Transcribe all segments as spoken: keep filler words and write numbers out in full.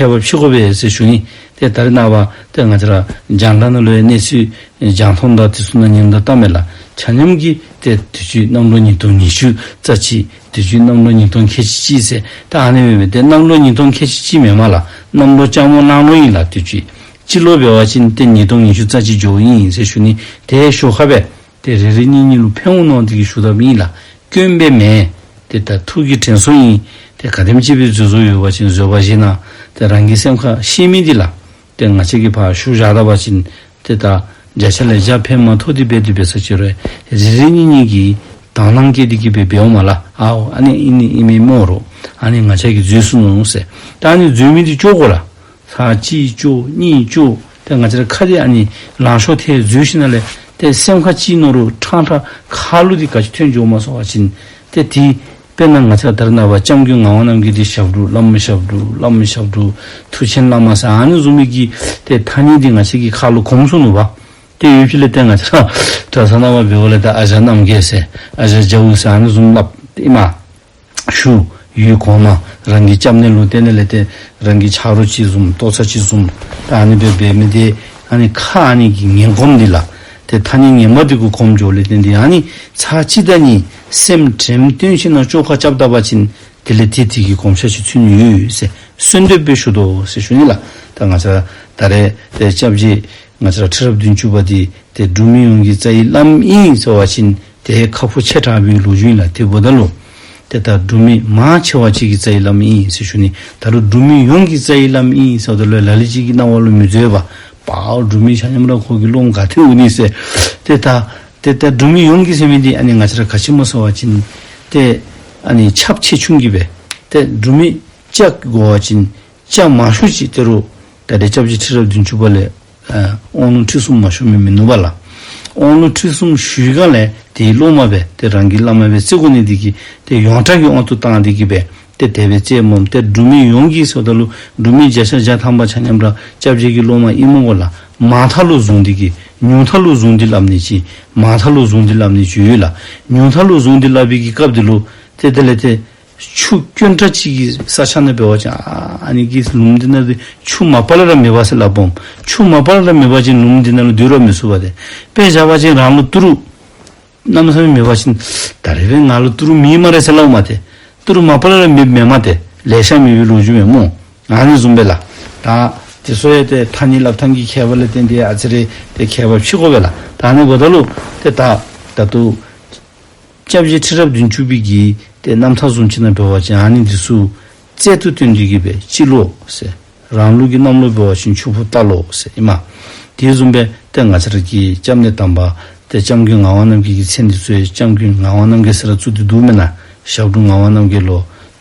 ཁྱད་པར་ཕྱེ་དགོ་པས་ཟེར་ཞུ་ནི། ཏེ་ད་རེས་ནངས་པ་ཏེ་ང་བཅས་ར་རྒྱང་བསྒྲགས་ནང་ལུ་ཡང་གནས་ཚུལ་རྒྱང་མཐོང་དང་དེ་ཚུ་ནང་ཉན་དོ་བལྟ་མས་ལགས། ཆ་མཉམ་གྱིས་ཏེ་དུས་ཅི་གནམ་ལོ་ཉིས་སྟོང་ཉི་ཤུ་རྩ་གཅིག། དུས་ཅི་གནམ་ལོ་ཉིས་སྟོང་ཁལ་གཅིག་གཅིག་ཟེར། ད་ཨ་ནི་མེན་མས། ཏེ་གནམ་ལོ་ཉིས་སྟོང་ཁལ་གཅིག་གཅིག་མེན་མས་ལགས། གནམ་ལོ་ལྕགས་མོ་གླང་ལོ་ཨིན་ལགས། དུས་ཅི་སྤྱི་ལོ་འབད་བ་ཅིན་ཏེ་ཉིས་སྟོང་ཉི་ཤུ་རྩ་གཅིག་འགྱོཝ་ཨིན་ཟེར་ཞུ་ནི། ཏེ་ཞོར་ཁར་སྦེ་ཏེ་རེ་རེ་གཉིས་གཉིས་ལུ་ཕན་འོང་མནོ་སྟེ་གིས་ཞུ་དོ་ཨིན་ལགས། སྐྱོན་སྦེ་མེན། ཏེ་ད་ཐུགས་ཀྱི་དྲན་གསོ་ཨིན། ཏེ་ག་དེམ་ཅིག་སྦེ་འཛོལ་འཛོལཝ་ཡོད་པ་ཅིན་འཛོལ་བ་བཞེས་གནང་། ཏེ་རང་གི་སེམས་ཁར་ཤེས་མི་འདི་ལགས། ཏེ་ང་བཅས་ཀྱིས་ཕར་ཞུ་བཞག་ད་པ་ཅིན་ཏེ་ད་བརྒྱ་ཆ་ལས་བརྒྱ་ཕན་མ་ཐོགས་ཏེ་འབད་དེ་འབད་ས་ཅིག་རུང་རེ་རེ་གཉིས་གཉིས་ཀྱིས་དང་བླངས་བསྐྱེད་དེ་གིས་སྦེ་འབདཝ་མས་ལགས། ཨའོ་ཨ་ནི་ཨིན་ནི་ཨིན་མས་སྨོ་རུང་ཨ་ནི་ང་བཅས་ཀྱིས་འཛོལ་སོ་ནུག་ཟེར། ད་ཨ་ནི་འཛོལ་མི་འདི་བཅོ་དགོ་ལགས། ཚར་གཅིག་བཅོ་གཉིས་བཅོ། ཏེ་ང་བཅས་ར་ཁ་འདི་ཨ་ནི་ལང་ཤོར་ཐལ་འཛོལ་ཞིནམ་ལས་ཏེ་སེམས་ཁར་ཅིག་མནོ་རུང་ཁྲང་ཁྲ་ཁ་ལུ་འདི་ག་ཅི་ཐོན་འགྱོཝ་མས་ཟེར་བ་ཅིན་ཏེ་དེ་དཔེར་ན་ང་བཅས་ར་ད་རེས་ནངས་པ་སྐྱབས་མགོན་ངག་དབང་རྣམ་རྒྱལ་འདི་ཞབས་དྲུང་བླ་མ་ཞབས་དྲུང་བླ་མ་ཞབས་དྲུང་མཐུ་ཆེན་བླ་མ་ཟེར་ཨ་ནི་བཟུམ་མའི་གི་ཏེ་ཐ་སྙད་འདི་ང་བཅས་ཀྱི་ཁ་ལུ་གོམས་སོ་ནུག་པ། ཏེ་ཡུལ་ཕྱོགས་ལས་ཏེ་ང་བཅས་ར་གྲྭ་ཚང་ནང་མར་འབདཝ་ལས་ད་ཨ་ཞང་རྣམ་རྒྱལ་ཟེར་ཨ་ཞང་རྒྱ་བོ་ཟེར་ཨ་ནི་བཟུམ་སླབ་ཨིན་མས། ཞུ། ཡུལ་གོང་མ་རང་གི་སྐྱབས་གནས་ལུ་བརྟེན་ནི་ལས་ཏེ་རང་གི་ཆ་རོགས་ཅིག་བཟུམ་ལྟོ་ཚང་ཅིག་བཟུམ་ད་ཨ་ནི་སྦེ་འབད་མི་འདི་ཨ་ནི་ཁ་ཨ་ནི་གི་ངན་གོམས་འདི་ལགས། ཏེ་ཐ་སྙད་ངན་པ་འདི་གུ་གོམས་འགྱོཝ་ལས་བརྟེན་ཏེ་ཨ་ནི་ཚར་གཅིག་དང་གཉིས་སེམས་དྲནམ་བཏོན་ཞིནམ་ལས་བཅོ་ཁ་རྐྱབ་ད་པ་ཅིན་དེ་ལས་ཏེ་དེ་གི་གོམས་ཤ་ཅིག་ཚུད་ནི་ཡོད་ཟེར་གསོལ་འདེབས་སྦེ་ཞུ་དོ་ཟེར་ཞུ་ནི་ལགས། ད་ང་བཅས་ར་ད་རེས་ཏེ་སྐྱབས་རྗེ་ང་བཅས་ར་ཁྲི་རབས་བདུན་ཅུ་པ་འདི་ཏེ་འབྲུག་མི་ཡོངས་ཀྱི་རྩ་བའི་བླམ་ཨིན་ཟེར་བ་ཅིན་ཏེ་ཁག་པོ་ཆེ་དྲགས་པའི་ལོ་རྒྱུས་ཨིན་ལགས། དེ་འབདཝ་ད་ལུ་ཏེ་ད་འབྲུག་མི་མང་ཆེ་བ་ཅིག་གི་རྩ་བའི་བླམ་ཨིན་ཟེར་ཞུ་ནི། ད་རུང་འབྲུག་མི་ཡོངས་ཀྱི་རྩ་བའི་བླམ་ཨིན་ཟེརཝ་ད་ལུ་ལ་ལུ་ཅིག་གི་རྣ་བ་ལུ་མི་འཛུལ་བས། པའོ་འབྲུག་མི་ཆ་མཉམ་ར་ཁོ་གི་སློབ་མ་ག་ཏེ་འོང་ནི་ཟེར། ཏེ་ད་ཏེ་ད་འབྲུག་མི་ཡོངས་ཀྱི་ཟེར་མི་འདི་ཨ་ནི་ང་བཅས་ར་ག་ཅི་སྨོ་ཟེར་བ་ཅིན་ཏེ་ཨ་ནི་ཁྱབ་ཆེ་ཆུང་གིས་སྦེ་ཏེ་འབྲུག་མི་བཅའ་དགོ་པ་ཅིན་བཅའ་མ་ཤོར་ཅིག་ཏེ་རུང་ད་རེས་སྐྱབས་རྗེ་ཁྲི་རབས་བདུན་ཅུ་པ་ལས་ཨ་དབང་ལུང་ཁྲིད་གསུམ་མ་ཞུ་མི་མིན་ནུག་པ་ལགས། དབང་ལུང་ཁྲིད་གསུམ་ཞུ་ག་ལས་དེའི་སློབ་མ་སྦེ་ཏེ་རང་གི་བླ་མ་སྦེ་བརྩི་དགོ་ནི་འདི་གིས་ཏེ་ཡོངས་གྲགས་ཀྱི་དབང་དུ་བཏང་སྟེ་གིས་སྦེ་ཏེ་དེ་སྦེ་བརྩི་སྨོ། ཏེ་འབྲུག་མི་ཡོངས་ཀྱི་ཟེརཝ་ད་ལུ་འབྲུག་མི་བརྒྱ་ཆ་བརྒྱ་ཐམ་པ་ཆ་མཉམ་ར་སྐྱབས་རྗེ་གི་སློབ་མ་ཨིན་སྨོ་གོ་ལགས། མང་ཐ་ལུ་བཟུང་སྟེ་གིས་ཉུང་ཐ་ལུ་བཟུང་སྟེ་སླབ་ནི་ཅིག་མང་ཐ་ལུ་བཟུང་སྟེ་སླབ་ནི་ཅིག་ཡོད་ལགས། ཉུང་ཐ་ལུ་བཟུང་སྟེ་སླབ་པའི་གི་སྐབས་འདི་ལུ་ཏེ་དེ་ལས་ཏེ་ཆུ་དཀོན་དྲགས་ཅིག་གི་ས་ཆ་ནང་འབད་བ་ཅིན་ཨ་ཨ་ནི་གི་ལུངམ་འདི་ནང་ཏེ་ཆུ་མ་པ་ལས་ར་མེད་པས་ཟེར་སླབ་འོང་། ཆུ་མ་པ་ལས་ར་མེད་པ་ཅིན་ལུངམ་འདི་ནང་ལུ་སྡོད་ར་མི་ཚུགས་པས་ཏེ། དཔེ་བཞག་པ་ཅིན་རང་ལུ་ཏི་རུ་གནམ་མེད་ས་མེད་མེད་པ་ཅིན་ད་རེས་ང་ལུ་ཏི་རུ་མེད་སྨ་རེ་ཟེར་སླབ་འོང་མས་ཏེ། ཏི་རུ་མ་པ་ལས་ར་མེད་མེད་མས་ཏེ། ལེ་ཤ་མེད་པའི་ལོ་རྒྱུས་མས་སྨོ། ཨ་ནི་བཟུམ་སྦེ་ལགས། ད་དེ་ཚུ་ཡང་ཏེ་ཐ་སྙད་སླབ་ཐངས་ཀྱི་ཁྱད་པར་ལས་བརྟེན་ཏེ་ཨ་ཙི་རེ་ཏེ་ཁྱད་པར་ཕྱེ་དགོ་པས་ལགས། ད་ཨ་ནི་འབདཝ་ད་ལུ་ཏེ་ད་ད་ལྟོ་སྐྱབས་རྗེ་ཁྲི་རབས་བདུན་ཅུ་པའི་གི་ཏེ་རྣམ་ཐར་བཟུམ་ཅིག་ནང་འབད་བ་ཅིན་ཨ་ནི་འདི་ཚུ་རྩལ་དུ་བཏོན་ཏེ་གིས་སྦེ་སྤྱི་ལོ་ཟེར་རང་ལུགས་ཀྱི་གནམ་ལོ་འབད་བ་ཅིན་ཆུ་ཕོ་རྟ་ལོ་ཟེར་ཨིན་མས། དེ་བཟུམ་སྦེ་ཏེ་ང་བཅས་ར་གི་སྐྱབས་གནས་དམ་པ་ཏེ་སྐྱབས་མགོན་ངག་དབང་རྣམ་རྒྱལ་གྱི་མཚན་འདི་ཚུ་ཡང་སྐྱབས་མགོན་ངག་དབང་རྣམ་རྒྱལ་ཟེར་ར་བཙུགས་ཏེ་འདུག་མེན་ན། ཞབས་དྲུང་ངག་དབང་རྣམ་རྒྱལ་ལོ་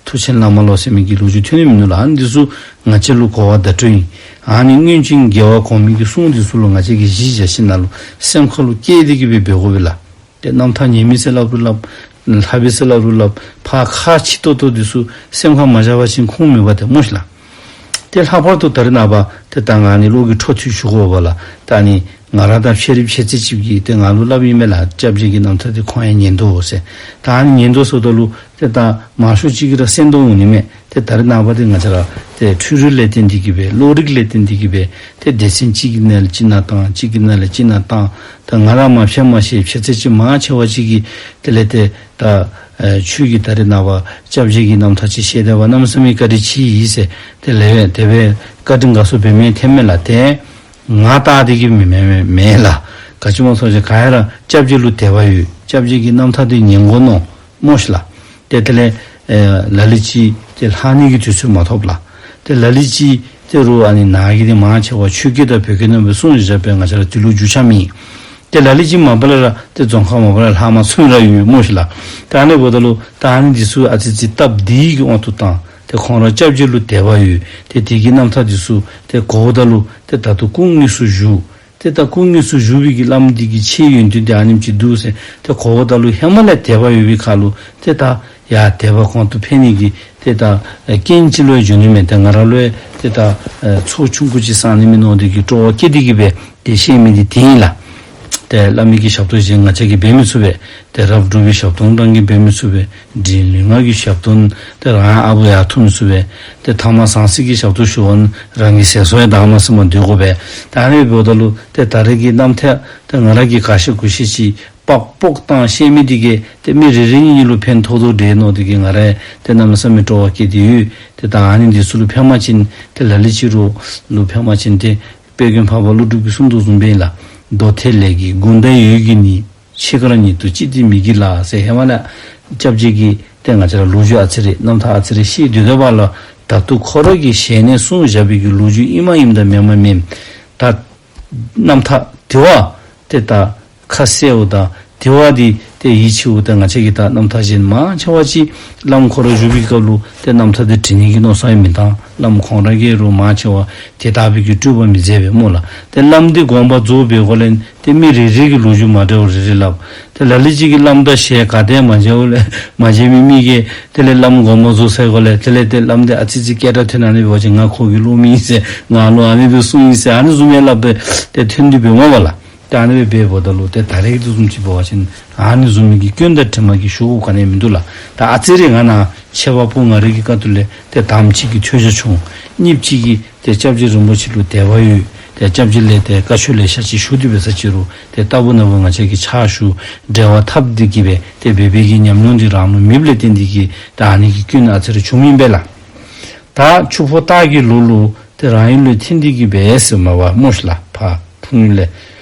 མཐུ་ཆེན་བླ་མ་ལོ་ཟེར་མི་གི་ལོ་རྒྱུས་ཐོན་ནི་མིན་ནུག་ལགས། ཨ་ནི་འདི་ཚུ་ང་བཅས་ལུ་གོ་བ་བརྡ་སྤྲོད་ཨིན། ཨ་ནི་སྔོན་བྱོན་རྒྱལ་བ་གོང་མའི་གི་གསུང་འདི་ཚུ་ལུ་ང་བཅས་ཀྱིས་གཞི་བཞག་ཞིནམ་ལུ་སེམས་ཁ་ལུ་བསྐྱེད་དེ་གིས་སྦེ་འབད་དགོ་པས་ལགས། ཏེ་རྣམ་ཐར་ཉན་མི་ཟེར་སླབ་རུང་སླབ། ལྷག་པའི་ཟེར་སླབ་རུང་སླབ། ཕར་ཁག་ཆེ་ཏོག་ཏོ་འདི་ཚུ་སེམས་ཁར་མ་བཞག་པ་ཅིན་ཁུངས་མེད་པས་ཏེ་སྨོ་ཤིག་ལགས། ཏེ་ལྷག་པར་དུ་ད་རེས་ནངས་པ་ཏེ་ད་ང་ནི་བློ་གི་འཕྲོ་མཐུད་ཞུ་དགོ་པས་ལགས། ད་ཨ་ནི་ང་ར་དང་ཕྱད་རིགས་ཕྱད་ཚེ་ཅིག་གིས་ཏེ་ང་ལུ་སླབ་ཨིན་མས་ལགས། སྐྱབས་རྗེ་གི་རྣམ་ཐར་འདི་ཁོང་ཡང་ཉན་དོ་ཟེར། ད་ཨ་ནི་ཉན་དོ་ཟེརཝ་ད་ལུ་ཏེ་ད་མང་ཤོས་ཅིག་གིས་ར་གསན་དོ་འོང་ནི་མས། ཏེ་ད་རེས་ནངས་པ་འདི་ང་བཅས་ར་ཏེ་འཕྲུལ་རིག་ལས་བརྟེན་ཏེ་གིས་སྦེ་གློག་རིག་ལས་བརྟེན་ཏེ་གིས་སྦེ་ཏེ་སྡེ་ཚན་གཅིག་གི་ནང་ལས་གཅིག་ནང་བཏང་གཅིག་གི་ནང་ལས་གཅིག་ནང་བཏང་། ད་ང་ར་མ་ཕྱད་མ་ཤེས་ཕྱད་ཚེ་ཅིག་མང་ཆེ་བ་ཅིག་གིས་དེ་ལས་ཏེ་ད་ཨེ་ཁྱོད་ཀྱིས་ད་རེས་ནངས་པ་སྐྱབས་རྗེ་གི་རྣམ་ཐར་ཅིག་བཤད་ད་པ་གནམ་མེད་ས་མེད་བཀའ་དྲིན་ཆེ་ཡི་ཟེར། དེ་ལས་སྦེ་དེ་སྦེ་བཀའ་དྲིན་དགའ་ཚོར་འབད་མི་ཐོན་མས་ལགས། ཏེ་ང་བལྟ་སྟེ་གིས་མི་མེན་མེན་མེན་ལགས། ག་ཅི་སྨོ་ཟེར་བ་ཅིན་ག་ཡ་ར་སྐྱབས་རྗེ་ལུ་དད་པ་ཡོད། སྐྱབས་རྗེ་གི་རྣམ་ཐར་འདི་ཉན་དགོ་མནོ་སྨོ་ཤིག་ལགས། ཏེ་དེ་ལས་ཨེ་ལ་ལུ་ཅིག་ཏེ་ལྷག་ནི་གི་དུས་ཚོད་མ་ཐོབ་ལགས། ཏེ་ལ་ལུ་ཅིག་ཏེ་རུང་ཨ་ནི་ནཱ་གི་འདི་མང་ཆེ་བ་ཆོས་སྐད་དང་བོད་སྐད་ནང་སྦེ་གསུངས་བཞག་པས། ང་བཅས་ར་འདི་ལུ་འགྱུར་ཆ་མེད། ཏེ་ལ་ལུ་ཅིག་མ་པ་ལས་ར་ཏེ་རྫོང་ཁ་མ་པ་ལས་ལྷག་མ་ཚུན་ར་ཡོད་སྨོ་ཤིག་ལགས། ད་ཨ་ནི་འབདཝ་ད་ལུ་ད་ཨ་ནི་འདི་ཚུ་ཨ་ཙི་ཙི་སྟབས་བདེ་གི་དབང་དུ་བཏང་། ཏེ་ཁོང་ར་སྐྱབས་རྗེ་ལུ་དད་པ་ཡོད། ཏེ་དེ་གི་རྣམ་ཐར་འདི་ཚུ་ཏེ་གོཝ་ད་ལུ་ཏེ་ད་ལྟོ་སྐུ་དངོས་སུ་བཞུགས། ཏེ་ད་སྐུ་དངོས་སུ་བཞུགས་པའི་གི་བླམ་འདི་གི་ཆེ་ཡོན་ཏན་འདི་ཨ་ནེམ་ཅིག་འདུག་ཟེར། ཏེ་གོཝ་ད་ལུ་ཧེ་མ་ལས་དད་པ་ཡོད་པའི་ཁར་ལུ་ཏེ་ད་ཡ་དད་པ་གོང་དུ་འཕེལ་ནི་གི་ཏེ་ད་ཨེ་རྐྱེན་ཅིག་ལུ་འགྱོ་ནི་མས། ཏེ་ང་ར་ལུ་ཡང་ཏེ་ད་ཨེ་ཚོགས་ཆུང་ཀུ་ཅིག་བསག་ནི་མས་མནོ་སྟེ་གིས་སྤྲོ་བ་བསྐྱེད་དེ་གིས་སྦེ་ཏེ་བཤད་མི་འདི་དེ་ཨིན་ལགས། ཏེ་བླ་མའི་གི་ཞབས་ཏོག་གཞན་ང་བཅས་ཀྱིས་འབད་མི་ཚུགས་པས། ཏེ་རབ་སྒྲུབ་པའི་ཞབས་ཏོག་རང་གིས་འབད་མི་ཚུགས་པས། འབྲིང་ལུས་ངག་གི་ཞབས་ཏོག་ཏེ་རང་ཨ་བུ་ཡང་ཐུབ་མི་ཚུགས་པས། ཏེ་ཐ་མ་ཟང་ཟིང་གི་ཞབས་ཏོག་ཞུ་བ་ནི་རང་གི་ཟས་སོ་ཡང་དྭངས་མ་སིམ་མ་སྡོད་དགོ་པས། ད་ཨ་ནི་འབདཝ་ད་ལུ་ཏེ་ད་རེས་ཀྱི་རྣམ་ཐར་ཏེ་ང་ར་གིས་ག་ཤེས་གུ་ཤེས་ཅིག་པག་ཕོག་བཏང་བཤད་མི་འདི་གིས་ཏེ་མི་རེ་རེ་གཉིས་གཉིས་ལུ་ཕན་ཐོགས་དོ་འདྲས་མནོ་སྟེ་གིས་ང་ར་ཡང་ཏེ་གནམ་མེད་ས་མེད་སྤྲོ་བ་སྐྱེས་ཏེ་ཡོད། ཏེ་ད་ཨ་ནི་འདི་ཚུ་ལུ་ཕན་པ་ཅིན་ཏེ་ལ་ལུ་ཅིག་རུང་ལུ་ཕན་པ་ཅིན་ཏེ་དཔལ་མགོན་འཕགས་པ་ཀླུ་སྒྲུབ་ཀྱིས་གསུངས་དོ་བཟུམ་སྦེ་ཨིན་ལགས། མདོ་ཐེག་ལས་ཀྱི་དགོངས་དོན་ཡོད་ཀྱི་ནི། འཆད་ཀར་ཉིད་དུ་ཅི་སྟེ་མི་བགྱིད་ལགས་ཟེར། ཧེ་མ་ལས་སྐྱབས་རྗེ་གིས་ཏེ་ང་བཅས་ར་ལོ་རྒྱུས་ཨ་ཙི་རེ་རྣམ་ཐར་ཨ་ཙི་རེ་བཤད་སྡོད་སྡོདཔ་ལུ་ད་ལྟོ་ཁོ་ར་གི་ཞལ་ནས་གསུངས་བཞག་པའི་གི་ལོ་རྒྱུས་ཨིན་མ་ཨིནམ་དང་མེན་མ་མེན། ད་རྣམ་ཐར་དེ་བ་ཏེ་ད་ཁ་གསལཝ་དང་དེ་བ་འདི་ཏེ་ཡིད་ཆེས་འོང་། ད་ང་བཅས་ཀྱིས་ད་རྣམ་ཐར་གཞན་མང་ཆེ་བ་ཅིག་བླམ་ཁོ་ར་བཞུགས་པའི་སྐབས་ལུ་ཏེ་རྣམ་ཐར་འདི་འབྲི་ནི་གི་མནོ་བསམ་ཡང་མི་བཏང་། བླམ་ཁོང་ར་གིས་རུང་མང་ཆེ་བ་དེ་ལྟ་བུའི་གི་སྤྲོས་པ་མི་མཛད་པས་སྨོ་ལགས། ཏེ་བླམ་འདི་དགོངས་པ་རྫོགས་པའི་སྒོ་ལས་ཏེ་མི་རེ་རེ་གིས་ལོ་རྒྱུས་མ་འདྲཝ་རེ་རེ་སླབ། ཏེ་ལ་ལུ་ཅིག་གིས་བླམ་དང་ཞལ་ག་ཏེ་མ་མཇལཝ་ལས་མ་མཇལ་མི་མི་གིས་དེ་ལས་བླམ་དགོངས་པ་རྫོགས་སའི་སྒོ་ལས་དེ་ལས་ཏེ་བླམ་འདི་ཨ་ཙི་ཅིག་སྐད་གྲགས་ཐོན་ཨ་ནི་འབད་བ་ཅིན་ང་ཁོ་གི་སློབ་མ་ཨིན་ཟེར་ང་ལུ་ཨ་ནི་སྦེ་གསུངས་ཡི་ཟེར་ཨ་ནི་བཟུམ་སྦེ་སླབ་སྦེ་ཏེ་ཐོན་ཏེ་འབདཝ་མས་པ་ལགས། ཏེ་ཨ་ནི་སྦེ་འབདཝ་ད་ལུ་ཏེ་ད་རེས་ཀྱི་དེ་བཟུམ་ཅིག་འབད་བ་ཅིན་ཨ་ནི་བཟུམ་མའི་གི་སྐྱོན་དང་དྲི་མ་གི་ཞུ་དགོཔ་ག་ནི་ཡང་མིན་འདུག་ལགས། ད་ཨ་ཙི་རེ་ང་ནཱ་འཆད་པ་པོ་ང་རའི་གི་ཁ་ཐུག་ལས་ཏེ་དང་པ་ཅིག་གིས་ཐོས་རྒྱ་ཆུང་། གཉིས་པ་ཅིག་གིས་ཏེ་སྐྱབས་རྗེ་རིན་པོ་ཆེ་ལུ་དད་པ་ཡོད། ཏེ་སྐྱབས་རྗེ་ལས་ཏེ་བཀའ་ཆོས་ལེ་ཤ་ཅིག་ཞུ་སྟེ་འབད་ས་ཅིག་རུང་ཏེ་རྟག་བུ་ན་བུ་ང་བཅས་ཀྱིས་ཕྱག་ཞུ་འབྲེལ་བ་འཐབ་སྟེ་གིས་སྦེ་ཏེ་འབད་བའི་གི་ཉམས་མྱོང་འདི་རང་ལུ་མེདཔ་ལས་བརྟེན་ཏེ་གིས་ད་ཨ་ནི་གི་སྐྱོན་ཨ་ཙི་རེ་བྱུངམ་ཨིན་པས་ལགས། ད་ཆུ་ཕོ་སྟག་གི་ལོ་ལུ་ཏེ་རང་ཡུལ་ལུ་འཐོན་ཏེ་གིས་སྦེ་ཟེར་མས་པ་སྨོ་ཤིག་ལགས། ཕར་འཕུར་ལས་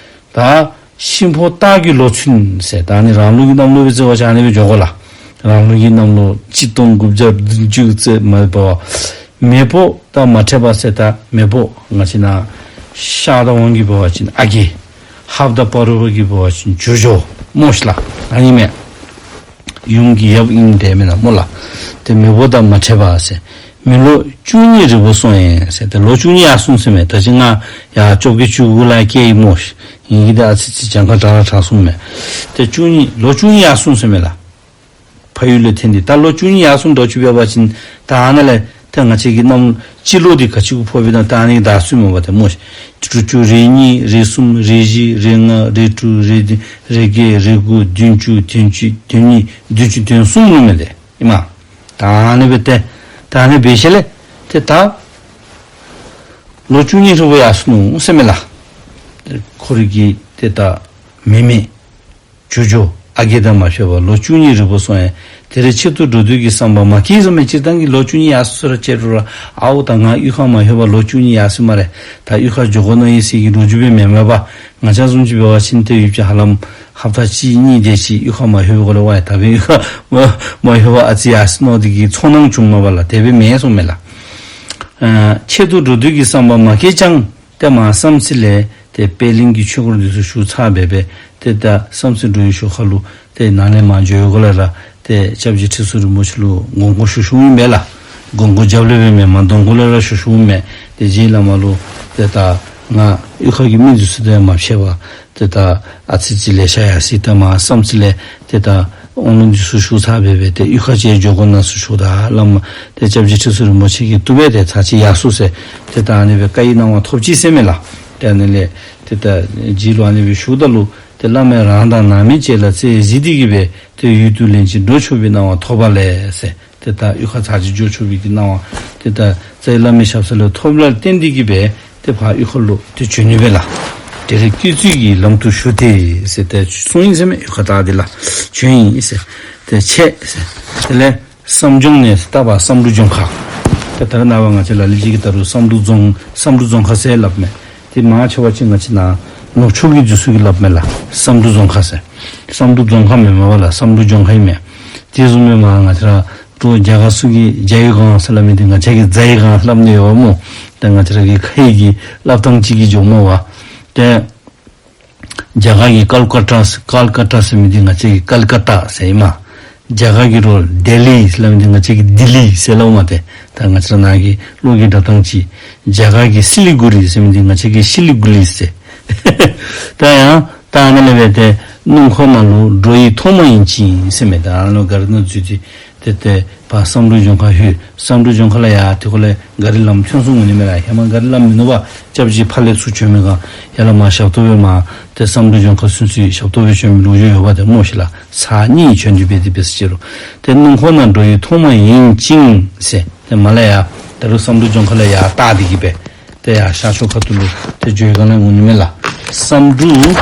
ད་ཤིང་ཕོ་སྟག་གི་ལོ་ཚུན་ཟེར། ད་ཨ་ནི་རང་ལུགས་ཀྱི་གནམ་ལོ་སྦེ་བརྩི་བ་ཅིན་ཨ་ནི་སྦེ་འགྱོ་དགོ་ལགས། རང་ལུགས་ཀྱི་གནམ་ལོ་གཅིག་སྟོང་དགུ་བརྒྱ་བདུན་ཅུ་ཙམ་མས་པ། མེ་ཕོ་དང་མ་འཕྲད་པ་ཟེར། ད་མེ་ཕོ་ང་བཅས་ནཱ་ཤར་དང་ཝང་གིས་འབད་བ་ཅིན་ཨ་རྒས། ཧཱཔ་དང་སྤ་རོ་པ་གིས་འབད་བ་ཅིན་ཇོ་ཇོ་སྨོ་ཤིག་ལགས། ཨ་ནི་མས། ཡུམ་གྱི་ཡབ་ཨིན་ཏེ་མེན་ན་སྨོ་ལགས། ཏེ་མེ་ཕོ་དང་མ་འཕྲད་པ་ཟེར། མི་ལོ་བཅུ་གཉིས་རིལ་པོ་སོང་ཡང་ཟེར། ཏེ་ལོ་བཅུ་གཉིས་ཡར་སོང་ཟེར་མས། ད་ཅི་ང་ཡར་བཅོ་བརྒྱད་བཅུ་དགུ་ལུ་སྐྱེས་ཡི་སྨོ་ཤིག། ཨིན་གྱི་ད་ཨ་ཙི་ཅིག་གྱངས་ཁ་དྲག་ར་དྲག་སོང་མས། ཏེ་བཅུ་གཉིས་ལོ་བཅུ་གཉིས་ཡར་སོང་ཟེར་མས་ལགས། ཕ་ཡུལ་ལུ་འཐོན་ཏེ་ད་ལོ་བཅུ་གཉིས་ཡར་སོང་འགྱོ་ཅི་འབད་བ་ཅིན་ད་ཨ་ནཱ་ལས་ཏེ་ང་བཅས་ཀྱི་གནམ་སྤྱི་ལོ་འདི་ག་ཅི་གུ་ཕོགཔ་ཨིན་ན་ད་ཨ་ནི་ད་སུ་མ་པ་ཏེ་སྨོ་ཤིག། དྲུག་ཅུ་རེ་གཉིས་རེ་གསུམ་རེ་བཞི་རེ་ལྔ་རེ་དྲུག་རེ་བདུན་རེ་བརྒྱད་རེ་དགུ་བདུན་ཅུ་དོན་གཅིག་དོན་གཉིས་བདུན་ཅུ་དོན་གསུམ་ལུ་མས་ཏེ་ཨིན་མས། ད་ཨ་ནི་སྦེ་ཏེ་ད་ཨ་ནི་སྦེ་ཤེས་ལས་ཏེ་ད་ལོ་བཅུ་གཉིས་རིལ་པོ་ཡར་སོང་ནུག་ཟེར་མས་ལགས། ཁོ་རའི་གི་ཏེ་ད་མེ་མེ་ཇོ་ཇོ་ཨ་རྒས་དང་མ་འཕྲད་པར་ལོ་བཅུ་གཉིས་རིལ་པོ་སོང་ཡང་དེ་རེ་ཆེད་དུ་འགྲོ་འདོད་ཀྱི་བསམ་པ་མ་སྐྱེས་ཟེར་མས། སྤྱིར་བཏང་གི་ལོ་བཅུ་གཉིས་ཡར་སོང་ཟེར་ར་ཅིག་རུང་ར་ཨའོ་ད་ང་གཡུས་ཁར་མ་ལྷོད་པར་ལོ་བཅུ་གཉིས་ཡར་སོང་སྨ་རེ། ད་གཡུས་ཁར་འགྱོ་དགོ་མནོ་ཡི་ཟེར་གྱི་ལོ་རྒྱུས་སྦེ་མེན་མས་པ། ང་བཅས་བཟུམ་ཅིག་འབད་བ་ཅིན་ཏེ་ཡུདཔ་ཅིག་ཧ་ལམ་ཧབ་ཏ་གཅིག་གཉིས་དེ་ཅིག་གཡུས་ཁར་མ་ལྷོད་པའི་སྒང་ལས་ཝའེ་ད་སྦེ་གཡུས་ཁར་མ་མ་ལྷོད་པར་ཨ་ཙི་ཡར་སོང་མནོ་སྟེ་གི་ཚོར་སྣང་བྱུངམ་མས་པ་ལགས། དེ་སྦེ་མེན་གསུངམ་མས་ལགས། ཨ་ཆེད་དུ་འགྲོ་འདོད་ཀྱི་བསམ་པ་མ་སྐྱེས་ཀྱང་ཏེ་མར་བསམ་རྩེ་ལས་ཏེ་པད་གླིང་གི་ཆོས་སྐོར་འདི་ཚུ་ཞུ་ཚར་སྦེ་སྦེ་ཏེ་ད་བསམ་རྩེ་འགྲོ་བའི་ཞོར་ཁ་ལུ་ཏེ་ནཱ་ལས་མར་འགྱོ་བའི་སྒང་ལས་ར་ཏེ་སྐྱབས་རྗེ་ཁྲི་ཟུར་རིན་པོ་ཆེ་ལུ་དགོངས་སྐོར་ཞུ་ཞུཝ་ཨིན་པས་ལགས། དགོངས་སྐོར་རྒྱབ་ལས་སྦེ་མེན་མར་གདོང་ཁ་ལས་ར་ཞུ་ཞུཝ་མས། ཏེ་རྗེ་བླ་མ་ལུ་ཏེ་ད་ང་གཡུས་ཁ་གི་མི་འདི་ཚུ་དང་མ་ཕྱད་པར་ཏེ་ད་ཨ་ཙི་ཅིག་ལེ་ཤ་ཡར་སོང་། ཏེ་མར་བསམ་རྩེ་ལས་ཏེ་ད་དབང་ལུང་འདི་ཚུ་ཞུ་ཚར་སྦེ་སྦེ་ཏེ་གཡུས་ཁར་ཅིག་འགྱོ་དགོ་མནོ་ཟེར་ཞུཝ་ད་བླ་མ་ཏེ་སྐྱབས་རྗེ་ཁྲི་ཟུར་རིན་པོ་ཆེ་གིས་བཏུབ་པས། ཏེ་ཚར་ཅིག་ཡར་སོང་ཟེར། ཏེ་ད་ཨ་ནི་སྦེ་བཀའི་གནང་བ་ཐོབ་ཅི་ཟེར་མས་ལགས། ཏེ་ཨ་ནི་ལས་ཏེ་ད་རྗེ་ལུ་ཨ་ནི་སྦེ་ཞུཝ་ད་ལུ་ཏེ་བླ་མས་རང་དང་ནང་མི་བཅས་ལ་བརྩེ་གཟིགས་ཏེ་གིས་སྦེ་ཏེ་ཡུལ་དུ་ལན་གཅིག་འགྲོ་ཆོག་པའི་གནང་བ་ཐོབ་པ་ལས་ཟེར། ཏེ་ད་གཡུས་ཁར་ཚར་ཅིག་འགྱོ་ཆོག་པའི་གི་གནང་བ་ཏེ་ད་རྩ་བའི་བླ་མའི་ཞབས་ས་ལས་ཐོབ་ལ་བརྟེན་ཏེ་གིས་སྦེ་ཏེ་ཕར་གཡུས་ཁ་ལུ་ཏེ་བྱོན་ནི་སྦེ་ལགས། དེ་ལས་སྐྱེ་ཚུལ་གྱི་ལམ་དུ་ཞུགས་ཏེ་ཟེར་ཏེ་གསུངས་ཡི་ཟེར་མས། གཡུས་ཁར་ད་འདི་ལགས་བྱོན་ཡི་ཟེར་ཏེ་ཆེ་ཟེར། དེ་ལས་བསམ་ལྗོངས་ནས་ད་ཕར་བསམ་གྲུབ་ལྗོངས་མཁར། ཏེ་ད་རེས་ནངས་པ་ང་བཅས་ལ་ལུ་ཅིག་གིས་ད་རུང་བསམ་གྲུབ་རྫོང་བསམ་གྲུབ་རྫོང་མཁར་ཟེར་སླབ་མས། ཏེ་མང་ཆེ་བ་ཅིག་ང་བཅས་ནཱ་ནུབ་ཕྱོགས་ཀྱི་འདི་ཚུ་གིས་སླབ་མས་ལགས། བསམ་གྲུབ་རྫོང་མཁར་ཟེར། བསམ་གྲུབ་རྫོང་མཁར་མེན་མས་པ་ལགས། བསམ་གྲུབ་ལྗོངས་མཁར་ཨིན་མས། དེ་བཟུམ་སྦེ་མར་ང་བཅས་ར་ཏེ་རྒྱ་གར་ཚུ་གིས་ཇའི་གངས་ཟེར་སླབ་མི་འདི་ང་བཅས་ཀྱིས་ཛའི་གངས་སླབ་ནི་ཡོད་སྨོ། ཏེ་ང་བཅས་ར་གི་ཁ་ཡི་གི་སླབ་ཐངས་ཅིག་གིས་འགྱོཝ་སྨོ་པ། ཏེ་རྒྱ་གར་གྱི་ཀལ་ཀ་ཏ་ཀལ་ཀ་ཏ་ཟེར་མི་འདི་ང་བཅས་ཀྱིས་ཀལ་ཀ་ཏ་ཟེར་ཨིན་མས། རྒྱ་གར་གྱི་རོ་ལྡི་ལི་ཟེར་སླབ་མི་འདི་ང་བཅས་ཀྱིས་ལྡི་ལི་ཟེར་སླབ་མས། ཏེ་ད་ང་བཅས་ར་ནཱ་གི་ལུགས་ཀྱི་སྒྲ་གདངས་ཅིག་རྒྱ་གར་གྱི་སི་ལི་གུ་རི་ཟེར་མི་འདི་ང་བཅས་ཀྱིས་ཤི་ལི་གུ་ལི་ཟེར། ད་ཡང་ད་ཨ་ནཱ་ལས་སྦེ་ཏེ་སྣུམ་འཁོར་ནང་ལུ་འགྲོ་ཡི་ཐོག་མ་ཡིན་ཅིང་ཟེར་མས། ད་ཨ་ནཱ་ལུ་ག་ར་ནང་འཛུལ་ཏེ་ ཏེ་ཏེ་ཕར་བསམ་འགྲུབ་ལྗོངས་མཁར་ལྷོད། བསམ་འགྲུབ་ལྗོངས་མཁར་ལས་ཡར་ཏེ་ཁོ་ལས་ག་རི་ལམ་ཐོན་སོང་འོང་ནི་མས་ལགས། ཧེ་མ་ག་རི་ལམ་མིན་ནུག་པ། སྐྱབས་རྗེ་ཕར་ལས་ཚུར་བྱོན་མི་སྒང་ཡར་ལས་མར་ཞབས་ཏོག་སྦེ་མར་ཏེ་བསམ་འགྲུབ་ལྗོངས་མཁར་ཚུན་ཚོད་ཞབས་ཏོག་སྦེ་བྱོན་མི་ལོ་རྒྱུས་ཡོདཔ་ཏེ་སྨོ་ཤིག་ལགས། ཚར་གཉིས་བྱོན་ཏེ་འབད་དེ་འབད་ཟེར་ཅི་རུང་། ཏེ་སྣུམ་འཁོར་ནང་འགྲོ་ཡུལ་ཐོག་མ་ཡིན་ཅིང་ཟེར། ཏེ་མར་ལས་ཡར་ད་རུང་བསམ་འགྲུབ་ལྗོངས་མཁར་ལས་ཡར་བལྟ་སྟེ་གི་སྦེ་ཏེ་ཡར་ཤར་ཕྱོགས་ཁ་ཐུག་ལུ་ཏེ་འགྱོ་བའི་སྒང་ལས་འོང་ནི་མས་ལགས། བསམ་འགྲུབ་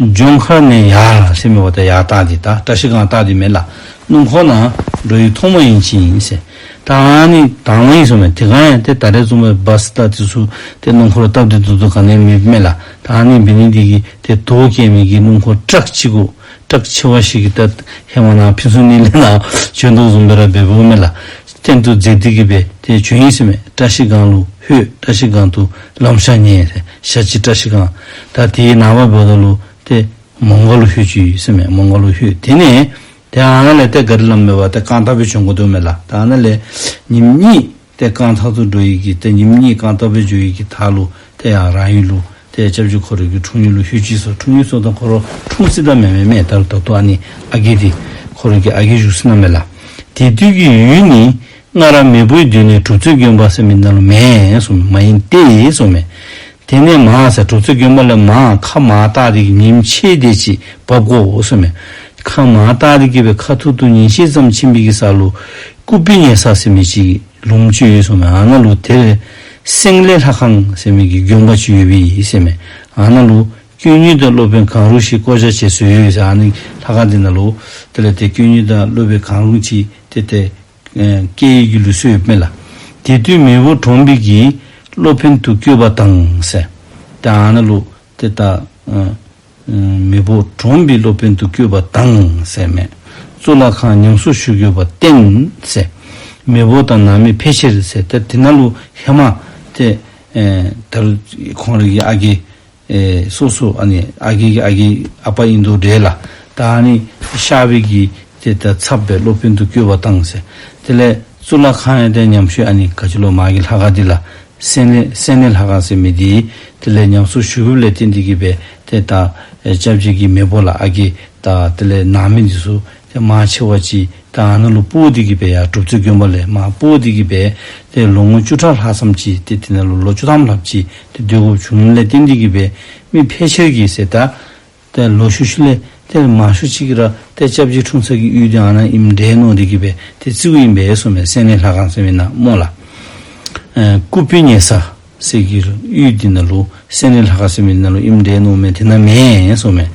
ལྗོངས་མཁར་ནས་ཡར་ཟེར་མི་འབདཝ་ད་ཡར་བལྟ་སྟེ་ད་བཀྲ་ཤིས་སྒང་བལྟ་སྟེ་མས་ལགས། སྣུམ་འཁོར་ནང་འགྲོ་ཡུལ་ཐོག་མ་ཡིན་ཅིང་ཟེར། ད་ཨ་ནི་དང་པ་ཨིན་ཟེར་མས། དེ་སྒང་ཡང་ཏེ་ད་རེས་བཟུམ་སྦེ་བཱས་དང་དེ་ཚུ་ཏེ་སྣུམ་འཁོར་ལུ་སྟབས་བདེ་ཏོག་ཏོ་ག་ནི་ཡང་མེད་མས་ལགས། ད་ཨ་ནི་འབད་ནི་འདི་གིས་ཏེ་དོས་བཀལ་མི་གི་སྣུམ་འཁོར་ཊཱག་ཅིག་གུ་ཊཱག་ཆེ་བ་ཞིག་གིས་ད་ཧེ་མ་ནཱ་ཕུན་ཚོགས་གླིང་ལས་ནཱ་བྱོན་དོ་བཟུམ་སྦེ་ར་འབདཝ་མས་ལགས། སྟེང་དུ་འཛེགས་ཏེ་གི་སྦེ་ཏེ་བྱོན་ཡི་ཟེར་མས། བཀྲ་ཤིས་སྒང་ལུ་ལྷོད། བཀྲ་ཤིས་སྒང་དུ་ལམ་ཤར་ཉེ་ཟེར། ཞ་ཅི་བཀྲ་ཤིས་སྒང་། ད་དེའི་ནངས་པ་འབདཝ་ད་ལུ་ཏེ་མོང་སྒར་ལུ་ལྷོད་ཅི་ཟེར་མས། མོང་སྒར་ལུ་ལྷོད། དེ་ནས་ཏེ་ཨ་ནཱ་ལས་ཏེ་ག་རི་ལམ་མེད་པར་ཏེ་རྐང་ཐང་སྦེ་བྱོན་དགོ་དོ་མས་ལགས། ད་ཨ་ནཱ་ལས་ཉིནམ་གཉིས་ཏེ་རྐང་ཐང་དུ་འགྲོ་ཡི་གི་ཏེ་ཉིནམ་གཉིས་རྐང་ཐང་སྦེ་འགྱོ་ཡི་གི་མཐའ་ལུ་ཏེ་ཡར་རང་ཡུལ་ལུ་ཏེ་སྐྱབས་རྗེ་ཁོ་རའི་གི་འཁྲུངས་ཡུལ་ལུ་ལྷོད་ཅི་ཟེར། འཁྲུངས་ཡུལ་ཟེརཝ་ད་ཁོ་ར་འཁྲུངས་ས་ད་མེན་མེན་མས། ད་ད་ལྟོ་ཨ་ནི་ཨ་རྒས་འདི་ཁོ་རའི་གི་ཨ་རྒས་བཞུགས་ས་ནང་མས་ལགས། དེ་དུས་ཀྱི་ཡུལ་ནི་སྔར་མེས་པོའི་དུས་ནས་གྲུབ་རྩེ་དགོན་པ་ཟེར་མི་ནང་ལུ་མེན་གསུངས་མས། མ་ཡིན་ཏེ་གསུངས་མས། དེ་ནས་མར་ཟེར་གྲུབ་རྩེ་དགོན་པ་ལས་མར་ཁ་མར་བལྟ་སྟེ་གི་ཉིནམ་ཕྱེད་དེ་ཅིག་འབབ་དགོ་གསུངས་མས། ཁ་མར་བལྟ་སྟེ་གི་སྦེ་ཁ་ཐུག་ཏུ་ཉིན་ཤས་ཙམ་ཕྱིན་པའི་གི་ས་ལུ་ཀུ་པི་ཉེ་ས་ཟེར་མི་ཅིག་ལུངམ་ཅིག་ཡོད་གསུངས་མས། ཨ་ནཱ་ལུ་ཏེ་སེང་ལེ་ལྷ་ཁང་ཟེར་མི་གི་དགོན་པ་ཅིག་ཡོདཔ་ཨིན་ཟེར་མས། ཨ་ནཱ་ལུ་དཀོན་གཉེར་དང་སློབ་དཔོན་གང་རུང་ཞིག་བསྐོ་བཞག་བྱེད་སྲོལ་ཡོད་ཟེར། ཨ་ནི་ལྷ་ཁང་འདི་ནང་ལུ་དེ་ལས་ཏེ་དཀོན་གཉེར་དང་སློབ་དཔོན་གང་རུང་ཅིག་ཏེ་ཏེ་ཨེ་བསྐོ་ནི་གི་ལུགས་སྲོལ་ཡོདཔ་མས་ལགས། དེ་དུས་མེས་པོ་གྲོངས་པའི་གི་སློབ་དཔོན་དུ་བསྐོས་པ་དང་ཟེར། ཏེ་ཨ་ནཱ་ལུ་ཏེ་ད་ཨ་ཨ་མེས་པོ་གྲོངས་པའི་སློབ་དཔོན་དུ་བསྐོས་པ་དང་ཟེར་མས། གཙུག་ལག་ཁང་ཉམས་གསོ་ཞུ་དགོས་པར་བརྟེན་ཟེར། མེས་པོ་དང་ནང་མི་ཕལ་ཆེར་ཟེར། ཏེ་དེ་ནང་ལུ་ཧེ་མ་ཏེ་ཨེ་ད་རུང་ཁོང་རའི་གི་ཨ་རྒས་ཨེ་སོ་སོ་ཨ་ནི་ཨ་རྒས་ཀྱི་ཨ་རྒས་ཨ་པ་ཨིན་དོ་འདྲས་ལགས། ད་ཨ་ནི་གཤགས་པའི་གི་ཏེ་ད་ཚབ་སྦེ་སློབ་དཔོན་དུ་བསྐོས་པ་དང་ཟེར། དེ་ལས་གཙུག་ལག་ཁང་ཡང་ཏེ་ཉམས་གསོ་ཨ་ནི་ག་ཅི་ལོ་མ་གི་ལྷ་ཁང་འདི་ལགས། སེང་ལེ་སེང་ལེ་ལྷ་ཁང་ཟེར་མི་འདི་དེ་ལས་ཉམས་གསོ་ཞུ་དགོཔ་ལས་བརྟེན་ཏེ་གི་སྦེ་ཏེ་ད་ཨེ་སྐྱབས་རྗེ་གི་མེས་པོ་ལགས་ཨ་རྒས་དང་དེ་ལས་ནང་མི་འདི་ཚུ་ཏེ་མང་ཆེ་བ་ཅིག་ད་ཨ་ནཱ་ལུ་སྤོ་སྟེ་གི་སྦེ་ཡར་གྲུབ་རྩེ་དགོན་པ་ལས་མར་སྤོ་སྟེ་གི་སྦེ་ཏེ་ལོ་ངོ་བཅུ་ཕྲག་ལྷག་ཙམ་ཅིག་ཏེ་དེ་ནང་ལུ་ལོ་བཅུ་ཐམ་ལྷགཔ་ཅིག་ཏེ་སྡོད་དགོཔ་བྱུངམ་ལས་བརྟེན་ཏེ་གི་སྦེ་མི་ཕལ་ཆེར་གྱིས་ཟེར་ད་ཏེ་ལོག་ཤུལ་ཤུལ་ལས་ཏེ་མང་ཤོས་ཅིག་གིས་ར་ཏེ་སྐྱབས་རྗེ་འཁྲུངས་ས་གི་ཡུལ་འདི་ཨ་ནཱ་ཨིནམ་འདྲས་མནོ་སྟེ་གི་སྦེ་ཏེ་བརྩིཝ་ཨིན་པས་གསུངས་མས། སེང་ལེ་ལྷ་ཁང་ཟེར་མི་ནང་སྨོ་ལགས། ཨེ་ཀུ་པི་ཉེ་ས་ཟེར་གི་ཡུལ་འདི་ནང་ལུ་སེང་ལེ་ལྷ་ཁང་ཟེར་མི་ནང་ལུ་ཨིནམ་འདྲས་མནོཝ་མས། དེ་ནང་མེན་གསུངས་མས།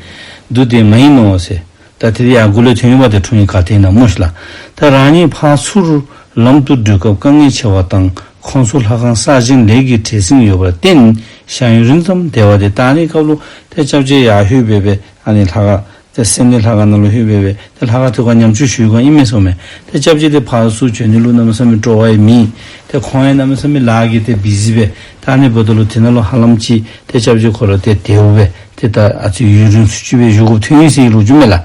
འདུག་སྟེ་མ་ཡིན་ནོ་ཟེར། ད་དེ་ཡར་མགུ་ལས་ཐོན་ཡོདཔ་ད་འཁྲུངས་ཡུལ་ག་ཏེ་ཨིན་ན་སྨོ་ཤིག་ལགས། ད་རང་ཉིད་ཕར་ཚུར་ལམ་དུ་བགྲོད་སྐབས་དཀའ་ངལ་ཆེ་བ་དང་ཁོང་ཚོ་ལྷ་ཁང་གསར་བཞེངས་ལས་ཀྱི་བྲེལ་ཟིང་ཡོད་པར་བརྟེན་ཞག་ཡུན་རིང་ཙམ་བསྡད་པ་དེ། ད་ཨ་ནི་སྐབས་ལུ་ཏེ་སྐྱབས་རྗེ་ཡར་ལྷོད་སྦེ་སྦེ་ཨ་ནི་ལྷ་ཁང་ཏེ་སེང་ལེ་ལྷ་ཁང་ནང་ལུ་ལྷོད་སྦེ་སྦེ་ཏེ་ལྷ་ཁང་ཐོག་ཁར་ཉམས་བཅོས་ཞུ་སྒང་ཨིན་མས་གསུངས་མས། ཏེ་སྐྱབས་རྗེ་དེ་ཕར་ཚུར་བྱོན་ནི་ལུ་གནམ་མེད་ས་མེད་སྤྲོ་བ་ཡང་མེད། ཏེ་ཁོང་ཡང་གནམ་མེད་ས་མེད་ལཱ་གིས་ཏེ་བི་ཟི་སྦེ། ད་ཨ་ནི་འབདཝ་ད་ལུ་དེ་ནང་ལུ་ཧ་ལམ་ཅིག་ཏེ་སྐྱབས་རྗེ་ཁོ་ར་ཏེ་དེ་སྦེ་ཏེ་ད་ཨ་ཙི་ཡུན་རིང་སུ་ཅིག་སྦེ་བཞུགས་དགོཔ་ཐོན་ཡི་ཟེར་ལོ་རྒྱུས་མས་ལགས།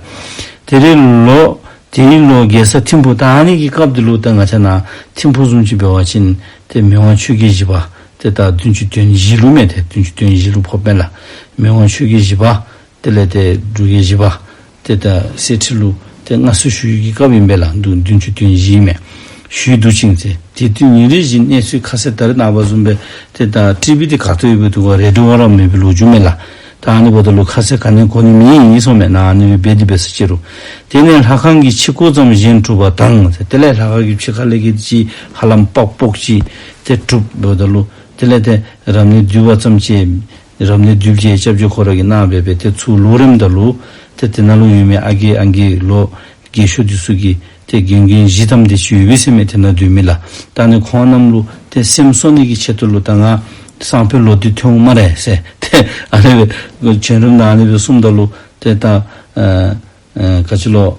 དེ་རིང་ལོ་དེ་རིང་ལོ་རྒྱལ་ས་ཐིམ་ཕུག། ད་ཨ་ནི་གི་སྐབས་འདི་ལུ་ད་ང་བཅས་ནཱ་ཐིམ་ཕུག་བཟུམ་ཅིག་འབད་བ་ཅིན་ཏེ་མི་དབང་ཆོས་རྒྱལ་བཞི་པ་ཏེ་ད་བདུན་ཅུ་དོན་བཞི་ལུ་མས། ཏེ་བདུན་ཅུ་དོན་བཞི་ལུ་ཕོགཔ་མས་ལགས། མི་དབང་ཆོས་རྒྱལ་བཞི་པ་དེ་ལས་ཏེ་འབྲུག་རྒྱལ་བཞི་པ་ཏེ་ད་གསེར་ཁྲི་ལུ་ཏེ་མངའ་གསོལ་ཞུ་ཡི་གི་སྐབས་ཨིན་པས་ལགས། བདུན་བདུན་ཅུ་དོན་བཞི་མས། ཞུས་འདུག་ཅིང་ཟེར། དེ་དུས་ཉིན་རེ་བཞིན་གནས་ཚུལ་ཁ་གསལ་ད་རེས་ནངས་པ་བཟུམ་སྦེ་ཏེ་ད་ཊི་བི་འདི་ག་ཏེ་ཡོདཔ་འདུག་ག་རེ་ཌི་ཡོ་ར་མེད་པའི་ལོ་རྒྱུས་མས་ལགས། ད་ཨ་ནི་འབདཝ་ད་ལུ་ཁ་གསལ་ག་ནི་གོ་ནི་མེད་ཨིན་གསུངས་མས། ནཱ་ཨ་ནི་སྦེ་འབད་དེ་འབད་ས་ཅི་རུང་། དེ་ནས་ལྷ་ཁང་གི་ཕྱི་སྐོར་ཙམ་བཞེངས་གྲུབ་པ་དང་ཟེར། དེ་ལས་ལྷ་ཁང་གི་ཕྱི་ཁ་ལས་ཀྱི་ཅིག་ཧ་ལམ་པག་པོག་ཅིག་ཏེ་གྲུབ་འབདཝ་ད་ལུ་དེ་ལས་ཏེ་རབ་གནས་བསྡུས་པ་ཙམ་ཅིག་རབ་གནས་བསྡུས་པ་ཅིག་སྐྱབས་རྗེ་ཁོ་ར་གིས་གནང་སྦེ་སྦེ་ཏེ་ཚུར་ལོག་རནམ་ད་ལུ་ཏེ་དེ་ནང་ལུ་ཡོད་མི་ཨ་རྒས་ཨང་རྒས་ལོ་རྒས་ཤོས་འདི་ཚུ་གིས་ཏེ་རྒན་རྒོན་བཞི་ཐམ་དེ་ཅིག་ཡོད་པས་ཟེར་མས། དེ་ནང་སྡོད་མི་ལགས། ད་ཨ་ནི་ཁོང་རྣམས་ལུ་ཏེ་སེམས་གསོ་ནི་གི་ཆེད་དུ་ལུ་ད་ང་སང་ཕོད་ལོག་སྟེ་ཐོན་འོང་སྨ་རེ་ཟེར། ཏེ་ཨ་ནི་སྦེ་བྱོན་རནམ་ད་ཨ་ནི་སྦེ་གསུངམ་ད་ལུ་ཏེ་ད་ཨ་ཨ་ག་ཅི་ལོ།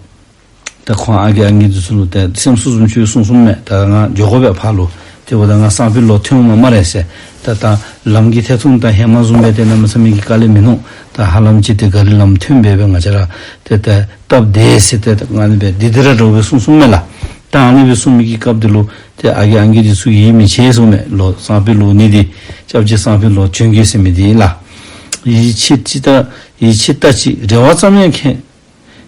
ད་ཁོང་ཨ་རྒས་ཨང་རྒས་འདི་ཚུ་ལུ་ཏེ་སེམས་གསོ་བཟུམ་ཅིག་གསུངས་གསུངསམ་མས། ད་ང་འགྱོ་དགོ་པས་ཕར་ལུ། དེ་འབདཝ་ད་ང་སང་ཕོད་ལོག་ཐོན་འོང་སྨ་རེ་ཟེར། ད་ད་ལམ་གྱི་ཐད་ཐུང་ད་ཧེ་མ་བཟུམ་སྦེ་ཏེ་གནམ་མེད་ས་མེད་ཀྱི་དཀའ་ལས་མིན་ནུག། ད་ཧ་ལམ་ཅིག་ཏེ་ག་རི་ལམ་ཐོན་སྦེ་སྦེ་ང་བཅས་ར་ཏེ་ད་སྟབས་བདེ་ཟེར། ཏེ་ད་ཨ་ནི་སྦེ་དེ་དེ་ར་འདྲཝ་སྦེ་གསུངས་གསུངསམ་མས་ལགས། ད་ཨ་ནི་སྦེ་གསུངས་མི་གི་སྐབས་འདི་ལུ་ཏེ་ཨ་རྒས་ཨང་རྒས་འདི་ཚུ་ཡིད་མི་ཆེས་གསུངས་མས། ལོག་སང་ཕོད་ལོག་ནི་འདི་སྐྱབས་རྗེ་སང་ཕོད་ལོག་བྱོན་གེ་ཟེར་མི་འདི་ལགས། ཡིད་ཆེས་ཅི་ལྟ་ཡིད་ཆེས་ལྟ་ཅི་རེ་བ་ཙམ་ཡང་ཁེངས་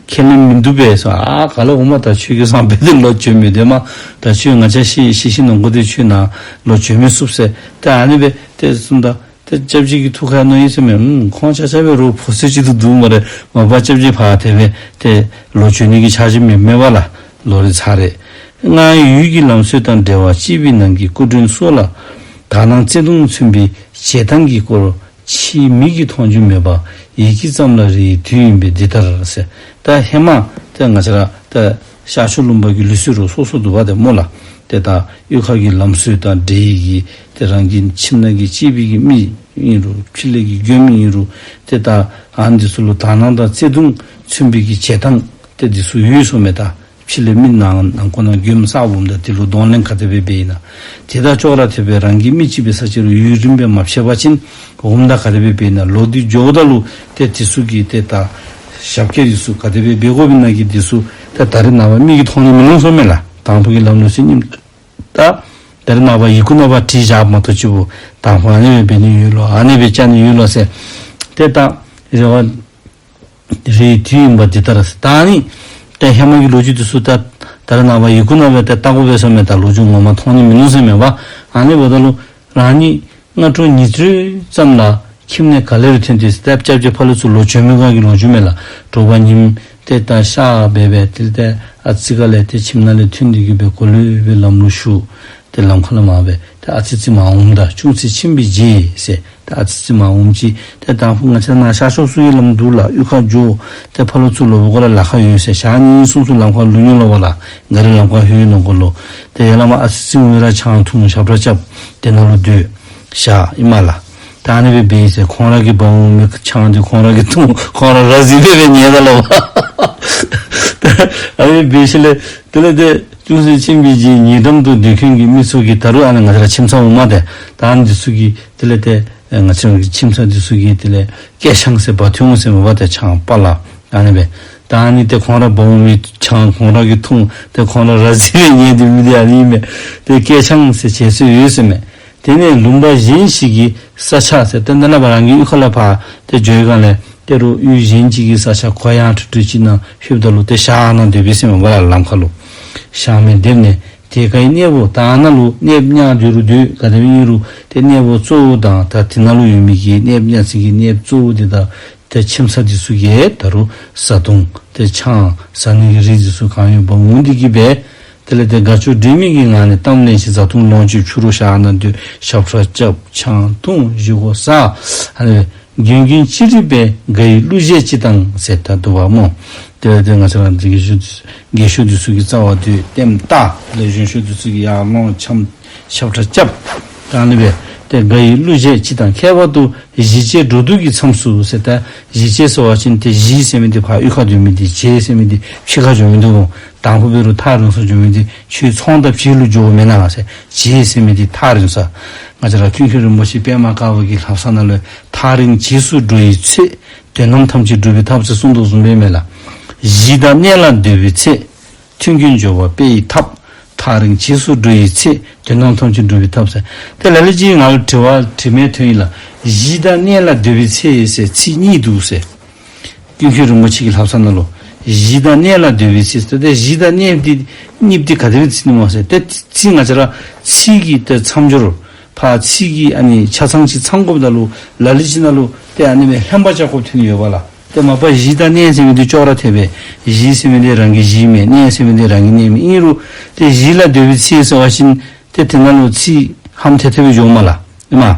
ཁས་ལེན་མིན་འདུག་པས་ཟེར། ཨ་ག་ལ་འོང་མ། ད་ཁྱོད་ཀྱིས་བཟང་པོ་དེ་ལོག་འབྱོན་མི་དེ་མ། ད་ཁྱོད་ང་བཅས་ཤི་ཤི་ཤི་ནང་འཁོད་དེ་ཁྱོད་ནཱ་ལོག་འབྱོན་མི་ཚུགས་ཟེར། ད་ཨ་ནི་སྦེ་དེ་གསུངམ་ད། ཏེ་སྐྱབས་རྗེ་གི་ཐུགས་ཁར་མནོ་ཡི་ཟེར་མས། ཨུམ་ཁོང་ཆ་ཁྱབ་སྦེ་རོགས་ཕོ་སོ་ཅིག་ཏུ་འདུག་སྨ་རེ། མ་པ་སྐྱབས་རྗེ་ཕར་དེ་སྦེ་ཏེ་ལོག་འབྱོན་ནི་གི་འཆར་གཞི་མེད་མེད་པ་ལགས། ལོ་རེ་ཚར་རེ། སྔར་ཡུལ་གྱི་ལམ་སྲོལ་དང་འབྲེལ་བ་བཅད་པའི་ནང་གི་སྐུ་མགྲོན་སོགས་ལ་དག་སྣང་བརྩེ་གདུང་མཚོན་པའི་བྱེད་སྟངས་ཀྱི་སྐོར་ཕྱིའི་མིག་གིས་མཐོང་རྒྱུ་མེད་པ་ཡི་གེ་ཙམ་ལ་རེ་ཡི་དུས་ཡིན་པས་འདི་ལྟར་ཟེར། ད་ཧེ་མ་ཏེ་ང་བཅས་ར་ཏེ་ཤར་ཕྱོགས་ལུང་པ་གི་ལུགས་སྲོལ་རུ་སོ་སོ་འདུག་པ་ཏེ་སྨོ་ལགས། ཏེ་ད་གཡུས་ཁ་གི་ལམ་སྲོལ་དང་འབྲེལ་ཡི་གི་ཏེ་རང་གི་ཁྱིམ་ནང་གི་གཅེས་པའི་གི་མི་ཨིན་རུང་ཕྱི་ལས་ཀྱི་མགྱོནམ་ཨིན་རུང་ཏེ་ད་ཨ་ནི་འདི་ཚུ་ལུ་དག་སྣང་དང་བརྩེ་གདུང་མཚོན་པའི་གི་བྱེད་སྟངས་ཏེ་འདི་ཚུ་ཡོད་ཟེར་མས། ད་ཕྱི་ལས་མི་ནང་ནང་འཁོད་ནང་མགྱོནམ་གསརཔ་འོངམ་ད་དེ་ལུ་གདོང་ལེན་ག་དེ་སྦེ་འབད་ཨིན་ན། དེ་དང་ཅོག་ར་འཐདཔ་སྦེ་རང་གི་མི་གཅིག་འབད་ས་ཅིག་རུང་ཡུན་རིངམོ་སྦེ་མ་ཕྱད་པ་ཅིན་འོངམ་ད་ག་དེ་སྦེ་འབད་ཨིན་ན། ལོག་སྟེ་འགྱོཝ་ད་ལུ་ཏེ་དེ་ཚུ་གི་ཏེ་ད་ཞབས་སྐྱེལ་འདི་ཚུ་ག་དེ་སྦེ་འབད་དགོཔ་ཨིན་ན་གི་འདི་ཚུ་ཏེ་ད་རེས་ནངས་པ་མིག་གིས་མཐོང་ནི་མིན་ནུག་ཟེར་མས་ལགས། དང་ཕུ་གི་ལམ་ལུགས་ཟེར་ཨིནམ་ད་ད་རེས་ནངས་པ་ཡི་གུ་ནང་ཕར་བྲིས་བཞགཔ་མ་གཏོགས་ཅིག་པོ་དང་ཕུ་ཨ་ནི་སྦེ་འབད་ནི་ཡོད་ལོ། ཨ་ནི་སྦེ་བཅར་ནི་ཡོད་ལོ་ཟེར། ཏེ་ད་རེ་བ་རེ་ཡི་དུས་ཡིན་པ་འདི་ལྟར་ཟེར། ད་ཨ་ནི་ཏེ་ཧེ་མ་གི་ལོ་རྒྱུས་འདི་ཚུ་ད་ད་རེས་ནངས་པ་ཡི་གུ་ནང་སྦེ་ཏེ་བལྟ་དགོ་པས་ཟེར་མས། ད་ལོ་རྒྱུས་ངོ་མ་མཐོང་ནི་མིན་ནུག་ཟེར་མས་པ། ཨ་ནི་འབདཝ་ད་ལུ་རང་ཉིད་སྔ་དྲོ་ཉི་དྲོས་ཙམ་ལ་ཁྱིམ་ནས་ག་ལེར་ཐོན་ཏེ་ཟེར། ད་སྐྱབས་རྗེ་ཕར་ལོགས་ཚུར་ལོག་འབྱོན་མི་ག་གི་ལོ་རྒྱུས་མས་ལགས། དྲོ་པ་ཉིམ་ཏེ་ད་ཤར་སྦེ་སྦེ་ཏེ་ཏེ་ཨ་ཙི་ཁ་ལས་ཏེ་ཁྱིམ་ནང་ལས་ཐོན་ཏེ་གི་སྦེ་གོ་ལེ་སྦེ་ལམ་ལུ་ཞུགས། ཏེ་ལམ་ཁ་ལས་མར་སྦེ་ཏེ་ཨ་ཙི་ཙི་མར་འོངམ་ད་ཅུང་ཟད་ཕྱིན་པའི་རྗེས་ཟེར། ཏེ་ཨ་ཙི་ཙི་མར་འོངམ་ཅིག་ཏེ་དང་ཕུ་ང་བཅས་ནཱ་ཤར་ཕྱོགས་སུ་ཡི་ལམ་འདུག་ལགས། གཡུས་ཁར་འགྱོ། ཏེ་ཕར་ལོགས་ཚུར་ལོག་པའི་སྐོར་ལས་ལཱ་ཁག་ཡོད་ཟེར། ཞག་གཉིས་གསུམ་ཚུ་ལམ་ཁར་ལུས་ནི་ལོ་བ་ལགས། ག་རི་ལམ་ཁར་ལྷོད་ནི་གོ་ལོ། ཏེ་ཡར་ལས་མར་ཨ་ཙི་ཙི་ངུ་ར་ཆང་འཐུང་ཞབས་ཁྲ་རྐྱབ། ཏེ་ནཱ་ལུ་སྡོད། ཞག་ཨིན་མས་ལགས། ད་ཨ་ནི་སྦེ་འབད་ཡི་ཟེར། ཁོང་ར་གིས་འབག་འོང་མི་ཆང་འདི་ཁོང་ར་གིས་འཐུང་། ཁོང་ར་ར་བཟི་སྦེ་སྦེ་ཉལ་ད་ལོ་བ། ཨ་ནི་སྦེ་ཞིནམ་ལས་དེ་ལས་ཏེ་ཅུང་ཟད་ཕྱིན་པའི་རྗེས་ཉེ་འགྲམ་དུ་སྡོད་མཁན་གྱི་མི་ཚུ་གིས་ད་རུང་ཨ་ནི་ང་བཅས་ར་ཁྱིམ་ཚང་འོག་མ་ཏེ་ད་ཨ་ནི་འདི་ཚུ་གིས་དེ་ལས་ཏེ་ཨེ་ང་བཅས་ར་གི་ཁྱིམ་ཚང་འདི་ཚུ་གིས་དེ་ལས་སྐད་ཆང་ཟེར་འབག་འཐུང་འོང་ཟེར་མས་པ། ཏེ་ཆང་པ་ལགས། ཨ་ནི་སྦེ་ད་ཨ་ནི་ཏེ་ཁོང་ར་འབག་འོང་མི་ཆང་ཁོང་ར་གིས་འཐུང་། ཏེ་ཁོང་ར་ར་བཟི་སྦེ་ཉལ་སྡོད་མི་འདི་ཨ་ནི་ཨིན་མས། ཏེ་སྐད་ཆང་ཟེར་བྱེད་སྲོལ་ཡོད་ཟེར་མས། དེ་ནས་ལུང་པ་གཞན་ཞིག་གི་ས་ཆ་ཟེར་ཏེ་ད་ནཱ་ལས་ཕར་རང་གི་གཡུས་ཁ་ལས་ཕར་ཏེ་འགྱོ་བའི་སྒང་ལས་ཏེ་རུང་གཡུས་གཞན་ཅིག་གི་ས་ཆ་གོ་ཡངས་ཁྲུ་ཁྲུ་ཅིག་ནང་ལྷོདཔ་ད་ལུ་ཏེ་ཞག་ནང་སྡོད་པས་ཟེར་མས་པ་ལགས། ལམ་ཁ་ལུ་ཞག་མི་འདེབས་ནས་དེ་ཀའི་གནས་བབ་ད་ནཱ་ལུ་གནསཔ་ཉག་སྡོད་རུང་སྡོད་ག་དེ་སྦེ་ཨིན་རུང་ཏེ་གནས་བབ་གཙོ་བོ་དང་ད་དེ་ནང་ལུ་ཡོད་མི་གི་གནསཔ་ཉག་ཅིག་གི་གནསཔ་གཙོ་བོ་འདི་དང་ཏེ་ཁྱིམ་ཚང་འདི་ཚུ་གིས་ད་རུང་བཟའ་བཏུང་ཏེ་ཆང་བཟའ་ནི་གི་རིགས་འདི་ཚུ་གང་ཡོད་པ་འོང་སྟེ་གི་སྦེ་དེ་ལས་ཏེ་དགའ་སྐྱོ་འདྲེས་མའི་གི་ངང་ནས་གཏམ་གླེང་ཞིང་བཟའ་བཏུང་ལོངས་སྤྱོད། ཕྱི་རུ་ཞག་ནང་སྡོད། ཞབས་ཁྲ་རྐྱབ། ཆང་འཐུང་། བཞེས་སྒོ་བཟའ། ཨ་ནི་རྒན་རྒོན་ཅི་རིགས་པས་དགའ་ཡི་གླུ་གཞས་སྤྱི་དང་ཟེར་ད་འདུག་པ་སྨོ། དེ་ལས་ཏེ་ང་བཅས་ར་འདི་རྒས་ཤོས་འདི་ཚུ་གིས་རྩ་བ་སྡོད་ལྟདམོ་ལྟ། དེ་ལས་གཞོན་ཤོས་འདི་ཚུ་གིས་ཡར་ལོང་འཆམ་ཞབས་ཁྲ་རྐྱབ། ད་ཨ་ནི་སྦེ་ཏེ་དགའ་ཡི་གླུ་གཞས་སྤྱི་དང་། ཁྱད་པར་དུ་གཞིས་བྱེས་འགྲོ་འདུག་གི་མཚམས་སུ་ཟེར། ད་གཞིས་བྱེས་ཟེར་བ་ཅིན་ཏེ་གཞིས་ཟེར་མི་འདི་ཕར་གཡུས་ཁར་སྡོད་མི་འདི། བྱེས་ཟེར་མི་འདི་ཕྱི་ཁར་འགྱོ་མི་འདི་འོང་། དང་ཕུ་འབད་རུང་ཐག་རིང་སར་འགྱོ་མི་འདི་ཁྱོད་ཚོང་དང་བྱེས་ལུ་འགྱོཝ་མེན་ན་ཟེར། བྱེས་ཟེར་མི་འདི་ཐག་རིང་ས། ང་བཅས་ར་ཀུན་མཁྱེན་རིན་པོ་ཆེ་པདྨ་དཀར་པོ་གི་ལྷ་བསང་ནང་ལུ་ཐག་རིང་བྱེས་སུ་འགྲོ་བའི་ཚེ། དོན་རྣམས་ཐམས་ཅད་འགྲུབ་པའི་ཐབས་ཟེར་གསུངས་དོ་བཟུམ་སྦེ་མས་ལགས། གཞིས་དང་གནས་ལ་སྡོད་པའི་ཚེ། མཐུན་རྐྱེན་འབྱོར་པ་དཔལ་ཡི་ཐབས། ཐག་རིང་བྱེས་སུ་འགྲོ་བའི་ཚེ། དོན་རྣམས་ཐམས་ཅད་འགྲུབ་པའི་ཐབས་ཟེར། ཏེ་ལ་ལུ་ཅིག་ང་ལུ་དྲི་བ་དྲི་མི་ཐོན་ཡི་ལགས། གཞིས་དང་གནས་ལ་སྡོད་པའི་ཚེ་ཟེར་ཚིག་གཉིས་འདུག་ཟེར། ཀུན་མཁྱེན་རིན་པོ་ཆེ་གི་ལྷ་བསང་ནང་ལུ་གཞིས་དང་གནས་ལ་སྡོད་པའི་ཚེ་ཟེར། ཏེ་གཞིས་དང་གནས་འདི་གཉིས་འདི་ག་དེ་སྦེ་ཚིག་ནི་སྨོ་ཟེར། ཏེ་ཚིག་ང་བཅས་ར་ཚིག་གི་ཏེ་མཚམས་སྦྱོར་ཕར་ཚིག་གི་ཨ་ནི་ཆ་ཚང་ཅིག་ཚང་དགོཔ་ད་ལུ་ལ་ལུ་ཅིག་ནང་ལུ་ཏེ་ཨ་ནི་སྦེ་ལྷན་པ་རྐྱབ་དགོཔ་ཐོན་ཡོདཔ་ལགས། ཏེ་མ་པ་གཞིས་དང་གནས་ཟེར་མི་འདི་ཅོག་ར་འཐདཔ་སྦེ། གཞིས་ཟེར་མི་འདི་རང་གི་གཞིས་མས། གནས་ཟེར་མི་འདི་རང་གི་གནས་མས། ཨིན་རུང་ཏེ་གཞིས་ལ་སྡོད་པའི་ཚེ་ཟེར་བ་ཅིན་ཏེ་དེ་ནང་ལུ་ཚིག་ཧམ་འཐད་འཐད་སྦེ་འགྱོཝ་མས་ལགས། ཨིན་མས།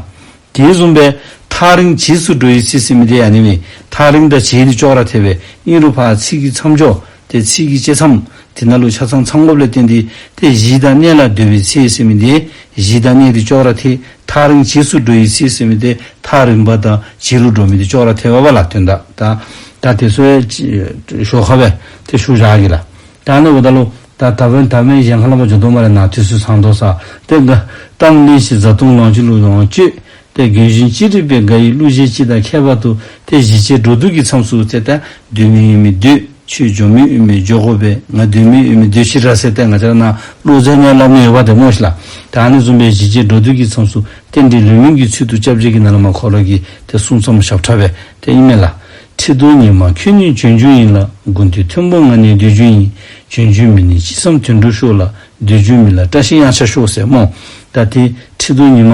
དེ་བཟུམ་སྦེ་ཐག་རིང་བྱེས་སུ་འགྲོ་བའི་ཚེ་ཟེར་མི་འདི་ཨ་ནི་སྦེ་ཐག་རིང་དང་བྱེས་འདི་ཅོག་ར་འཐདཔ་སྦེ། ཨིན་རུང་ཕར་ཚིག་གི་མཚམས་སྦྱོར་ཏེ་ཚིག་གི་བཅད་མཚམས་དེ་ནང་ལུ་ཆ་ཚང་ཚང་དགོཔ་ལས་བརྟེན་ཏེ་ཏེ་གཞིས་དང་གནས་ལ་སྡོད་པའི་ཚེ་ཟེར་མི་འདི་གཞིས་དང་གནས་འདི་ཅོག་ར་འཐད། ཐག་རིང་བྱེས་སུ་འགྲོ་བའི་ཚེ་ཟེར་མི་འདི་ཐག་རིང་པ་དང་བྱེས་ལུ་འགྲོ་མི་འདི་ཅོག་ར་འཐདཔ་པ་ལགས། དོན་དག་ད་ད་དེ་ཚུ་ཞོར་ཁར་སྦེ་ཏེ་ཞུ་བཞག་གེ་ལགས། ད་ཨ་ནི་འབདཝ་ད་ལུ་ད་ད་བན་ད་མེན་གཞན་ཁ་ལས་ཕར་འགྱོ་དོ་སྨ་རེ། ནཱ་དུས་ཚོད་ཚང་དོ་ས། ཏེ་གཏམ་གླེང་ཞིང་བཟའ་བཏུང་ལོངས་སྤྱོད་ལུ་ལོངས་སྤྱོད། ཏེ་རྒན་གཞོན་ཅི་རིགས་པས་དགའ་ཡི་གླུ་གཞས་སྤྱི་དང་། ཁྱད་པར་དུ་ཏེ་གཞིས་བྱེས་འགྲོ་འདུག་གི་མཚམས་སུ་ཟེར། ད་སྡོད་མི་ཡོད་མི་སྡོད། ཁྱོད་འགྱོ་མི་ཡོད་མི་འགྱོ་དགོ་པས། ང་སྡོད་མི་ཡོད་མི་སྡོད་ཤིག་ར་ཟེར་ཏེ་ང་བཅས་ར་ནཱ་བློ་རྩེ་ནས་སླབ་ནི་ཡོདཔ་ཏེ་སྨོ་ཤིག་ལགས། ད་ཨ་ནི་བཟུམ་སྦེ་གཞིས་བྱེས་འགྲོ་འདུག་གི་མཚམས་སུ་རྟེན་འབྲེལ་ལུས་མིན་གྱི་ཚུལ་དུ་སྐྱབས་རྗེ་གིས་ནཱ་ལས་མར་ཁོ་ར་གི་ཏེ་གསུང་རྩོམ་ཞབས་ཁྲ་སྦེ་ཏེ་ཨིན་མས་ལགས། ཁྲི་གདུགས་ཉི་མ་ཁྱོད་ནི་འབྱོན་རྒྱུ་ཡིན་ལ། དགུང་སྟོད་མཐོན་པོ་ང་ནི་སྡོད་རྒྱུ་ཡིན། འབྱོན་རྒྱུ་མིན་ནི་ཅི་བསམ་དོན་འགྲུབ་ཤོག་ལ། སྡོད་རྒྱུ་མིན་ལ་བཀྲ་ཤིས་གཡང་ཆགས་ཤོག་ཟེར་སྨོ། ད་ཏེ་ཁྲི་གདུགས་ཉི་མ་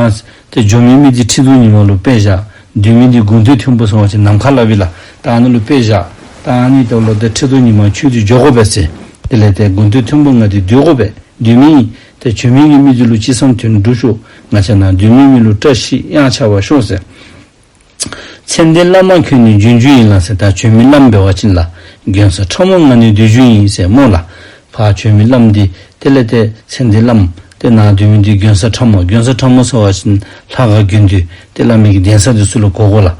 ཏེ་འབྱོན་མི་མི་འདི་ཁྲི་གདུགས་ཉི་མ་ལུ་དཔེ་བཞག། སྡོད་མི་འདི་དགུང་སྟོད་མཐོན་པོ་ཟེར་བ་ཅིན་ནམ་མཁའ་སླབ་ཨིན་ལགས། ད་ཨ་ནི་ལུ་དཔེ་བཞག། ད་ཨ་ནི་ད་ལུ་ཏེ་ཁྲི་གདུགས་ཉི་མ་ཁྱོད་འདི་འགྱོ་དགོ་པས་ཟེར། དེ་ལས་ཏེ་དགུང་སྟོད་མཐོན་པོ་ང་འདི་སྡོད་དགོ་པས། སྡོད་མི་ཨིན། ཏེ་འབྱོན་མི་གི་མི་འདི་ལུ་ཅི་བསམ་དོན་འགྲུབ་ཤོག། ང་བཅས་ནཱ་སྡོད་མི་མི་ལུ་བཀྲ་ཤིས་གཡང་ཆགས་པར་ཤོག་ཟེར། མཚན་ལྡན་བླ་མ་ཁྱོད་ནི་འབྱོན་རྒྱུ་ཡིན་ལ་ཟེར། ད་འབྱོན་མི་བླམ་འབད་བ་ཅིན་ལགས། དགོན་ས་ཁྲ་མོ་ང་ནི་སྡོད་རྒྱུ་ཡིན་ཟེར་སྨོ་ལགས། ཕར་འབྱོན་མི་བླམ་འདི་དེ་ལས་ཏེ་མཚན་ལྡན་བླམ་ཏེ་ནཱ་སྡོད་མི་འདི་དགོན་ས་ཁྲ་མོ། དགོན་ས་ཁྲ་མོ་ཟེར་བ་ཅིན་ལྷ་ཁང་དགོན་སྡེ་ཏེ་བླ་མའི་གི་གདན་ས་འདི་ཚུ་ལུ་གོ་དགོ་ལགས།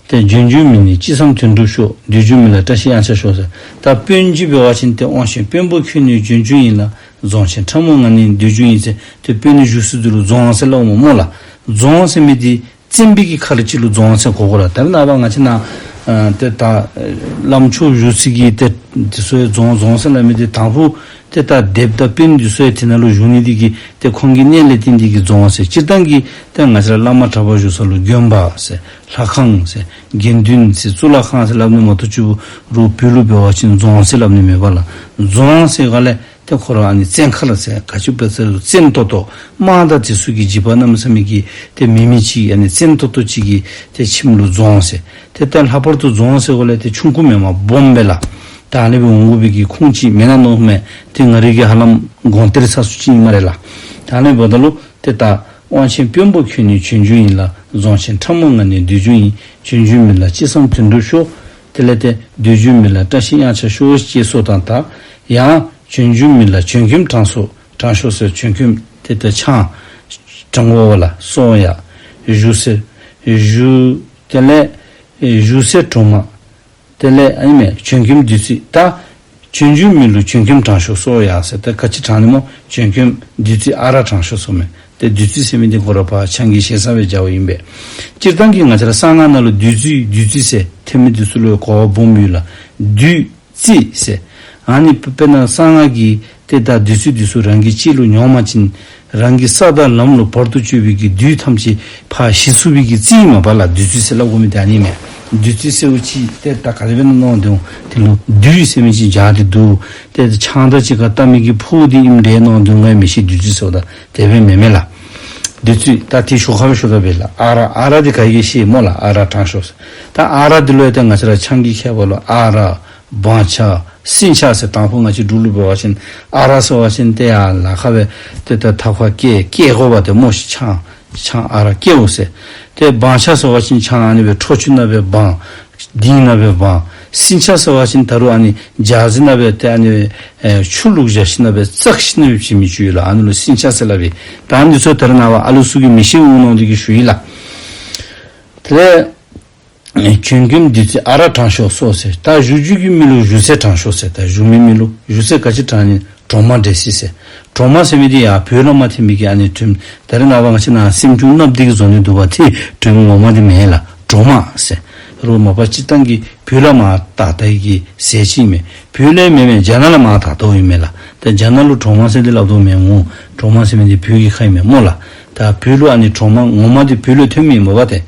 ཏེ་འབྱོན་རྒྱུ་མིན་ནི་ཅི་བསམ་དོན་འགྲུབ་ཤོག། སྡོད་རྒྱུ་མིན་ལ་བཀྲ་ཤིས་གཡང་ཆགས་ཤོག་ཟེར། ད་དཔོན་ཅིག་འབད་བ་ཅིན་ཏེ་དབང་ཆེན་དཔོན་པོ་ཁྱོད་ནི་འབྱོན་རྒྱུ་ཡིན་ལ། རྫོང་ཆེན་ཁྲ་མོ་ང་ནི་སྡོད་རྒྱུ་ཡིན་ཟེར། ཏེ་དཔོན་བཞུགས་ས་འདི་ལུ་རྫོང་ཟེར་སླབ་འོང་སྨོ་ལགས། རྫོང་ཟེར་མི་འདི་བཙན་པོའི་གི་ཁ་ལས་ཅིག་ལུ་རྫོང་ཟེར་གོ་དགོ་ལགས། ད་རེས་ནངས་པ་ང་བཅས་ནཱ་ཨ་ཏེ་ད་ཨེ་བླམ་ཆོསཔ་བཞུགས་ས་གི་ཏེ་འདི་ཚུ་ཡང་རྫོང་རྫོང་ཟེར་སླབ་མི་འདི་དང་ཕུ་ཏེ་ད་སྡེཔ་དང་དཔོན་འདི་ཚུ་ཡང་དེ་ནང་ལུ་བཞུགས་ནི་འདི་གིས་ཏེ་ཁོང་གི་གནས་ལས་བརྟེན་ཏེ་གིས་རྫོང་ཟེར། སྤྱིར་བཏང་གི་ཏེ་ང་བཅས་ར་བླ་མ་གྲྭ་པ་བཞུགས་ས་ལུ་དགོན་པ་ཟེར་ལྷ་ཁང་ཟེར་དགེ་འདུན་ཟེར་གཙུག་ལག་ཁང་ཟེར་སླབ་ནི་མ་གཏོགས་ཅིག་རུང་བོད་ལུ་འབད་བ་ཅིན་རྫོང་ཟེར་སླབ་ནི་མེད་པ་ལགས། རྫོང་ཟེར་ག་ལས་ཏེ་ཁོ་ར་ཨ་ནི་བཙན་མཁར་ཟེར་ག་ཅི་འབད་ཟེར་བཙན་ཏོག་ཏོ་དམག་དང་དེ་ཚུ་གི་འཇིགས་པ་གནམ་མེད་ས་མེད་ཀྱི་ཏེ་མེད་མི་ཅིག་ཨ་ནི་བཙན་ཏོག་ཏོ་ཅིག་གི་ཏེ་ཁྱིམ་ལུ་རྫོང་ཟེར། ཏེ་ད་ལྷག་པར་དུ་རྫོང་ཟེར་ག་ལས་ཏེ་ཆུང་ཀུ་མེན་མས་སྦོམ་སྦེ་ལགས། ད་ཨ་ནི་སྦེ་འོང་དགོ་པའི་གི་ཁུངས་ཅིག་མེན་ན་མནོཝ་མས། ཏེ་ང་རའི་གི་ཧ་ལམ་དགོངས་གཏེར་ཚ་སུ་ཅིག་ཨིན་སྨ་རེ་ལགས། ད་ཨ་ནི་འབདཝ་ད་ལུ་ཏེ་ད་དབང་ཆེན་དཔོན་པོ་ཁྱོད་ནི་འབྱོན་རྒྱུ་ཡིན་ལ། རྫོང་ཆེན་ཁྲ་མོ་ང་ནི་སྡོད་རྒྱུ་ཡིན། འབྱོན་རྒྱུ་མིན་ལ་ཅི་བསམ་དོན་འགྲུབ་ཤོག། དེ་ལས་ཏེ་སྡོད་རྒྱུ་མིན་ལ་བཀྲ་ཤིས་གཡང་ཆགས་ཤོག་ཅེས་སོགས་དང་། ད་ཡང་འབྱོན་རྒྱུ་མིན་ལ་བྱོན་སྐྱེམས་དྲང་སོགས། དྲང་ཤོག་ཟེར། བྱོན་སྐྱེམས་ཏེ་ད་ཆང་དྲང་དགོ་པས་ལགས། སོགས་ཡང་བཞུགས་ས་བཞུགས་དེ་ལས་བཞུགས་ས་གྲོ་མ། དེ་ལས་ཨ་ནི་མས་བྱོན་སྐྱེམས་བདུད་རྩི། ད་འབྱོན་རྒྱུ་མིན་ལུ་བྱོན་སྐྱེམས་དྲང་ཤོག་སོགས་ཡང་ཟེར། ད་ག་ཅི་དྲང་ནི་སྨོ། བྱོན་སྐྱེམས་བདུད་རྩི་ཨ་རག་དྲང་ཤོག་ཟེརཝ་མས། ཏེ་བདུད་རྩི་ཟེར་མི་འདི་ཁོ་ར་ཕར་ཆང་གི་ཞེ་ས་སྦེ་སྦྱརཝ་ཨིན་པས། སྤྱིར་བཏང་གི་ང་བཅས་ར་གསང་སྔགས་ནང་ལུ་བདུད་རྩི་བདུད་རྩི་ཟེར་ཐོན་མི་འདི་ཚུ་ལུ་གོ་བ་སྦོམ་ཡོད་ལགས། བདུད་རྩི་ཟེར། ཨ་ནི་དཔེར་ན་གསང་སྔགས་ཀྱི་ཏེ་ད་བདུད་རྩི་འདི་ཚུ་རང་གི་ལྕེ་ལུ་མྱོང་པ་ཅིན་རང་གི་ས་དང་ལམ་ལུ་བར་དུ་གཅོད་པའི་གི་བདུད་ཐམས་ཅད་ཕར་ཞི་ཚུགས་པའི་གི་རྩི་ཨིན་མས་པ་ལགས། བདུད་རྩི་ཟེར་སླབ་དགོ་མི་འདི་ཨ་ནི་མས། བདུད་རྩི་ཟེརཝ་ཅིག་ཏེ་ད་ག་དེ་སྦེ་མནོ་དོ། དེ་ལུ་བདུད་ཟེར་མི་ཅིག་སྦྱར་ཏེ་འདུག། ཏེ་ཆང་དང་གཅིག་ཁར་བཏབ་མི་གི་ཕུད་འདི་ཨིནམ་འདྲས་མནོ་དོ། ང་མི་ཤེས། བདུད་རྩི་ཟེརཝ་ད་དེ་སྦེ་མེན་མས་ལགས། བདུད་རྩི་ད་དེ་ཞོར་ཁ་སྦེ་ཞུ་ད་པས་ལགས། ཨ་རག་ཨ་རག་འདི་ག་གིས་ཤེས་སྨོ་ལགས། ཨ་རག་དྲང་ཤོག་ཟེར། ད་ཨ་རག་འདི་ལུ་ཡང་ཏེ་ང་བཅས་ར་ཆང་གི་ཁྱད་པར་ལུ་ཨ་རག་བང་ཆང་སྲིན་ཆང་ཟེར། དང་ཕུ་ང་བཅས་འབྲུག་ལུ་འབད་བ་ཅིན་ཨ་རག་ཟེར་བ་ཅིན་ཏེ་ཡར་ལ་ཁ་སྦེ་ཏེ་ད་ཐབ་ཁར་བཀལ་བཀལ་དགོཔ་འདི་སྨོ་ཤིག། ཆང་ཆང་ཨ་རག་བཀལཝ་ཟེར། ཏེ་བང་ཆང་ཟེར་བ་ཅིན་ཆང་ཨ་ནི་སྦེ་ཁྲོ་ཆུ་ནང་སྦེ་སྦང་། ལྡིང་ནང་སྦེ་སྦང་། སྲིན་ཆང་ཟེར་བ་ཅིན་ད་རུང་ཨ་ནི་ཇ་ཟེར་ནང་སྦེ་ཏེ་ཨ་ནི་ཨེ་ཆུ་བླུགས་བཞག་ཞིནམ་ལས་བཙགས་ཞིནམ་ལས་བྱིན་མི་ཅིག་ཡོད་ལགས། ཨ་ནི་ལུ་སྲིན་ཆང་ཟེར་སླབ་པས། ད་ཨ་ནི་ཚུ་ད་རེས་ནངས་པ་ཨ་ལུ་ཚུ་གིས་མི་ཤེས་འོང་མནོ་སྟེ་གིས་ཞུ་ཡི་ལགས། དེ་ལས་བྱོན་སྐྱེམས་བདུད་རྩི་ཨ་རག་དྲང་ཤོག་སོགས་ཟེར། ད་བཞུགས་རྒྱུ་གི་མི་ལུ་བཞུགས་ས་དྲང་ཤོག་ཟེར། ད་བཞུགས་མི་མི་ལུ་བཞུགས་ས་ག་ཅི་དྲང་ནི། གྲོ་མ་འབྲས་སིལ་ཟེར། གྲོ་མ་ཟེར་མི་འདི་ཡང་བོད་ལས་མར་ཐོན་མི་གི་ཨ་ནི་དྲིམ། ད་རེས་ནངས་པ་ང་བཅས་ནཱ་སྲན་ཆུང་སྣབས་འདི་གིས་བཟོ་ནི་འདུག་པ། ཏེ་དྲིམ་ངོ་མ་འདི་མེན་ལགས། གྲོ་མ་ཟེར། རོགས་མ་པ་སྤྱིར་བཏང་གི་བོད་ལས་མར་དར་དར་བའི་གི་ཟས་ཅིག་མས། བོད་ལས་མེན་མས། རྒྱ་ནག་ལས་མར་དར་དརཝ་ཨིན་མས་ལགས། ད་རྒྱ་ནག་ལུ་གྲོ་མ་ཟེར་འདི་སླབ་དོ་མས་འོང་། གྲོ་མ་ཟེར་མི་འདི་བོད་ཀྱི་ཁ་ཨིན་མས་སྨོ་ལགས། ད་བོད་ལུ་ཨ་ནི་གྲོ་མ་ངོ་མ་འདི་བོད་ལུ་ཐོན་མི་ཨིན་མས་པ། ཏེ་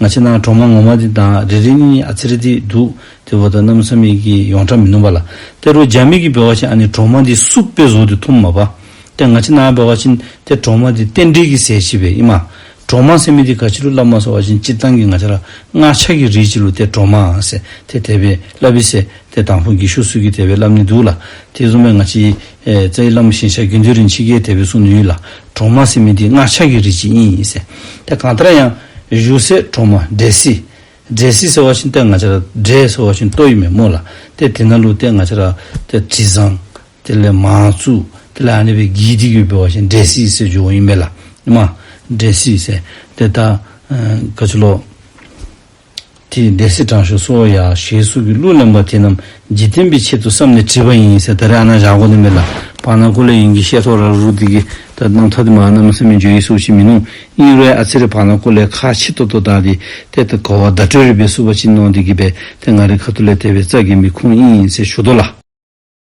ང་བཅས་ནཱ་གྲོ་མ་ངོ་མ་འདི་ད་རེ་རེ་གཉིས་གཉིས་ཨ་ཙི་རེ་འདི་འདུག། དེ་འབདཝ་ད་གནམ་མེད་ས་མེད་ཀྱི་ཡོངས་གྲགས་མིན་ནུག་པ་ལགས། ཏེ་རོགས་རྒྱ་མི་གིས་འབད་བ་ཅིན་ཨ་ནི་གྲོ་མ་འདི་སུབ་སྦེ་བཟོ་སྟེ་འཐུངམ་མས་པ། ཏེ་ང་བཅས་ནཱ་འབད་བ་ཅིན་ཏེ་གྲོ་མ་འདི་རྟེན་འབྲེལ་གྱི་ཟས་ཅིག་སྦེ་ཨིན་མས། གྲོ་མ་ཟེར་མི་འདི་ག་ཅི་ལུ་སླབ་མས་ཟེར་བ་ཅིན་སྤྱིར་བཏང་གི་ང་བཅས་ར་སྔགས་ཆས་ཀྱི་རིགས་ཅིག་ལུ་ཏེ་གྲོ་མ་ཟེར་ཏེ་དེ་སྦེ་སླབ་ཨིན་ཟེར། ཏེ་དང་ཕུ་རྒས་ཤོས་ཚུ་གིས་དེ་སྦེ་སླབ་ནི་འདུག་ལགས། དེ་བཟུམ་སྦེ་ང་བཅས་ཨེ་རྩ་བའི་བླམ་ཞིང་གཤེགས་དགེ་འདུན་རིན་ཆེན་གྱིས་དེ་སྦེ་གསུང་ནི་ཡོད་ལགས། གྲོ་མ་ཟེར་མི་འདི་སྔགས་ཆས་ཀྱི་རིགས་ཅིག་ཨིན་ཟེར། ཏེ་གང་ལྟར་ཡང་བཞུགས་ས་གྲོ་མ་འབྲས་སིལ། འབྲས་སིལ་ཟེར་བ་ཅིན་ཏེ་ང་བཅས་ར་འབྲས་ཟེར་བ་ཅིན་ལྟོ་ཨིན་མས་སྨོ་ལགས། ཏེ་དེ་ནང་ལུ་ཏེ་ང་བཅས་ར་ཏེ་དྲི་བཟང་དེ་ལས་མང་བཙུགས་དེ་ལས་ཨ་ནི་སྦེ་བསྒྱིར་ཏེ་གིས་འབད་བ་ཅིན་འབྲས་སིལ་ཟེར་བརྗོད་ཨིན་མས་ལགས། ཨིན་མས། འབྲས་སིལ་ཟེར། ཏེ་ད་ཨ་ག་ཅི་ལོ། ཏེ་འབྲས་སིལ་དྲང་ཤོག་སོགས་ཡང་ཞེས་སོགས་ཀྱི་གླུ་ལེན་པ་དེ་རྣམས་འཇིག་རྟེན་པའི་ཆེད་དུ་བསམས་ནས་བྲིས་པ་ཡིན་ཟེར། ད་རེས་ཨ་ནཱ་བཞག་དགོ་ནི་མས་ལགས། བར་ན་ཀོ་ལས་ཡིན་གྱི་ཤེས་ཐོག་ར་རུ་འདི་གིས་ད་རྣམ་ཐར་འདི་མར་གནམ་མེད་ས་མེད་འགྱོ་ཡི་ཟེར་ཅིག་མིན་ནུག། ཨིན་རུང་ཨ་ཙི་རེ་བར་ན་ཀོ་ལས་ཁག་ཆེ་ཏོག་ཏོ་དང་འདི་ཏེ་ད་གོ་བ་བརྡ་སྤྲོད་རེ་འབད་ཚུགས་པ་ཅིན་མནོ་སྟེ་གིས་སྦེ་ཏེ་ང་རའི་ཁ་ཐུག་ལས་དེ་སྦེ་རྩ་འགེངས་པའི་ཁུངས་ཨིན་ཟེར་ཞུ་དོ་ལགས།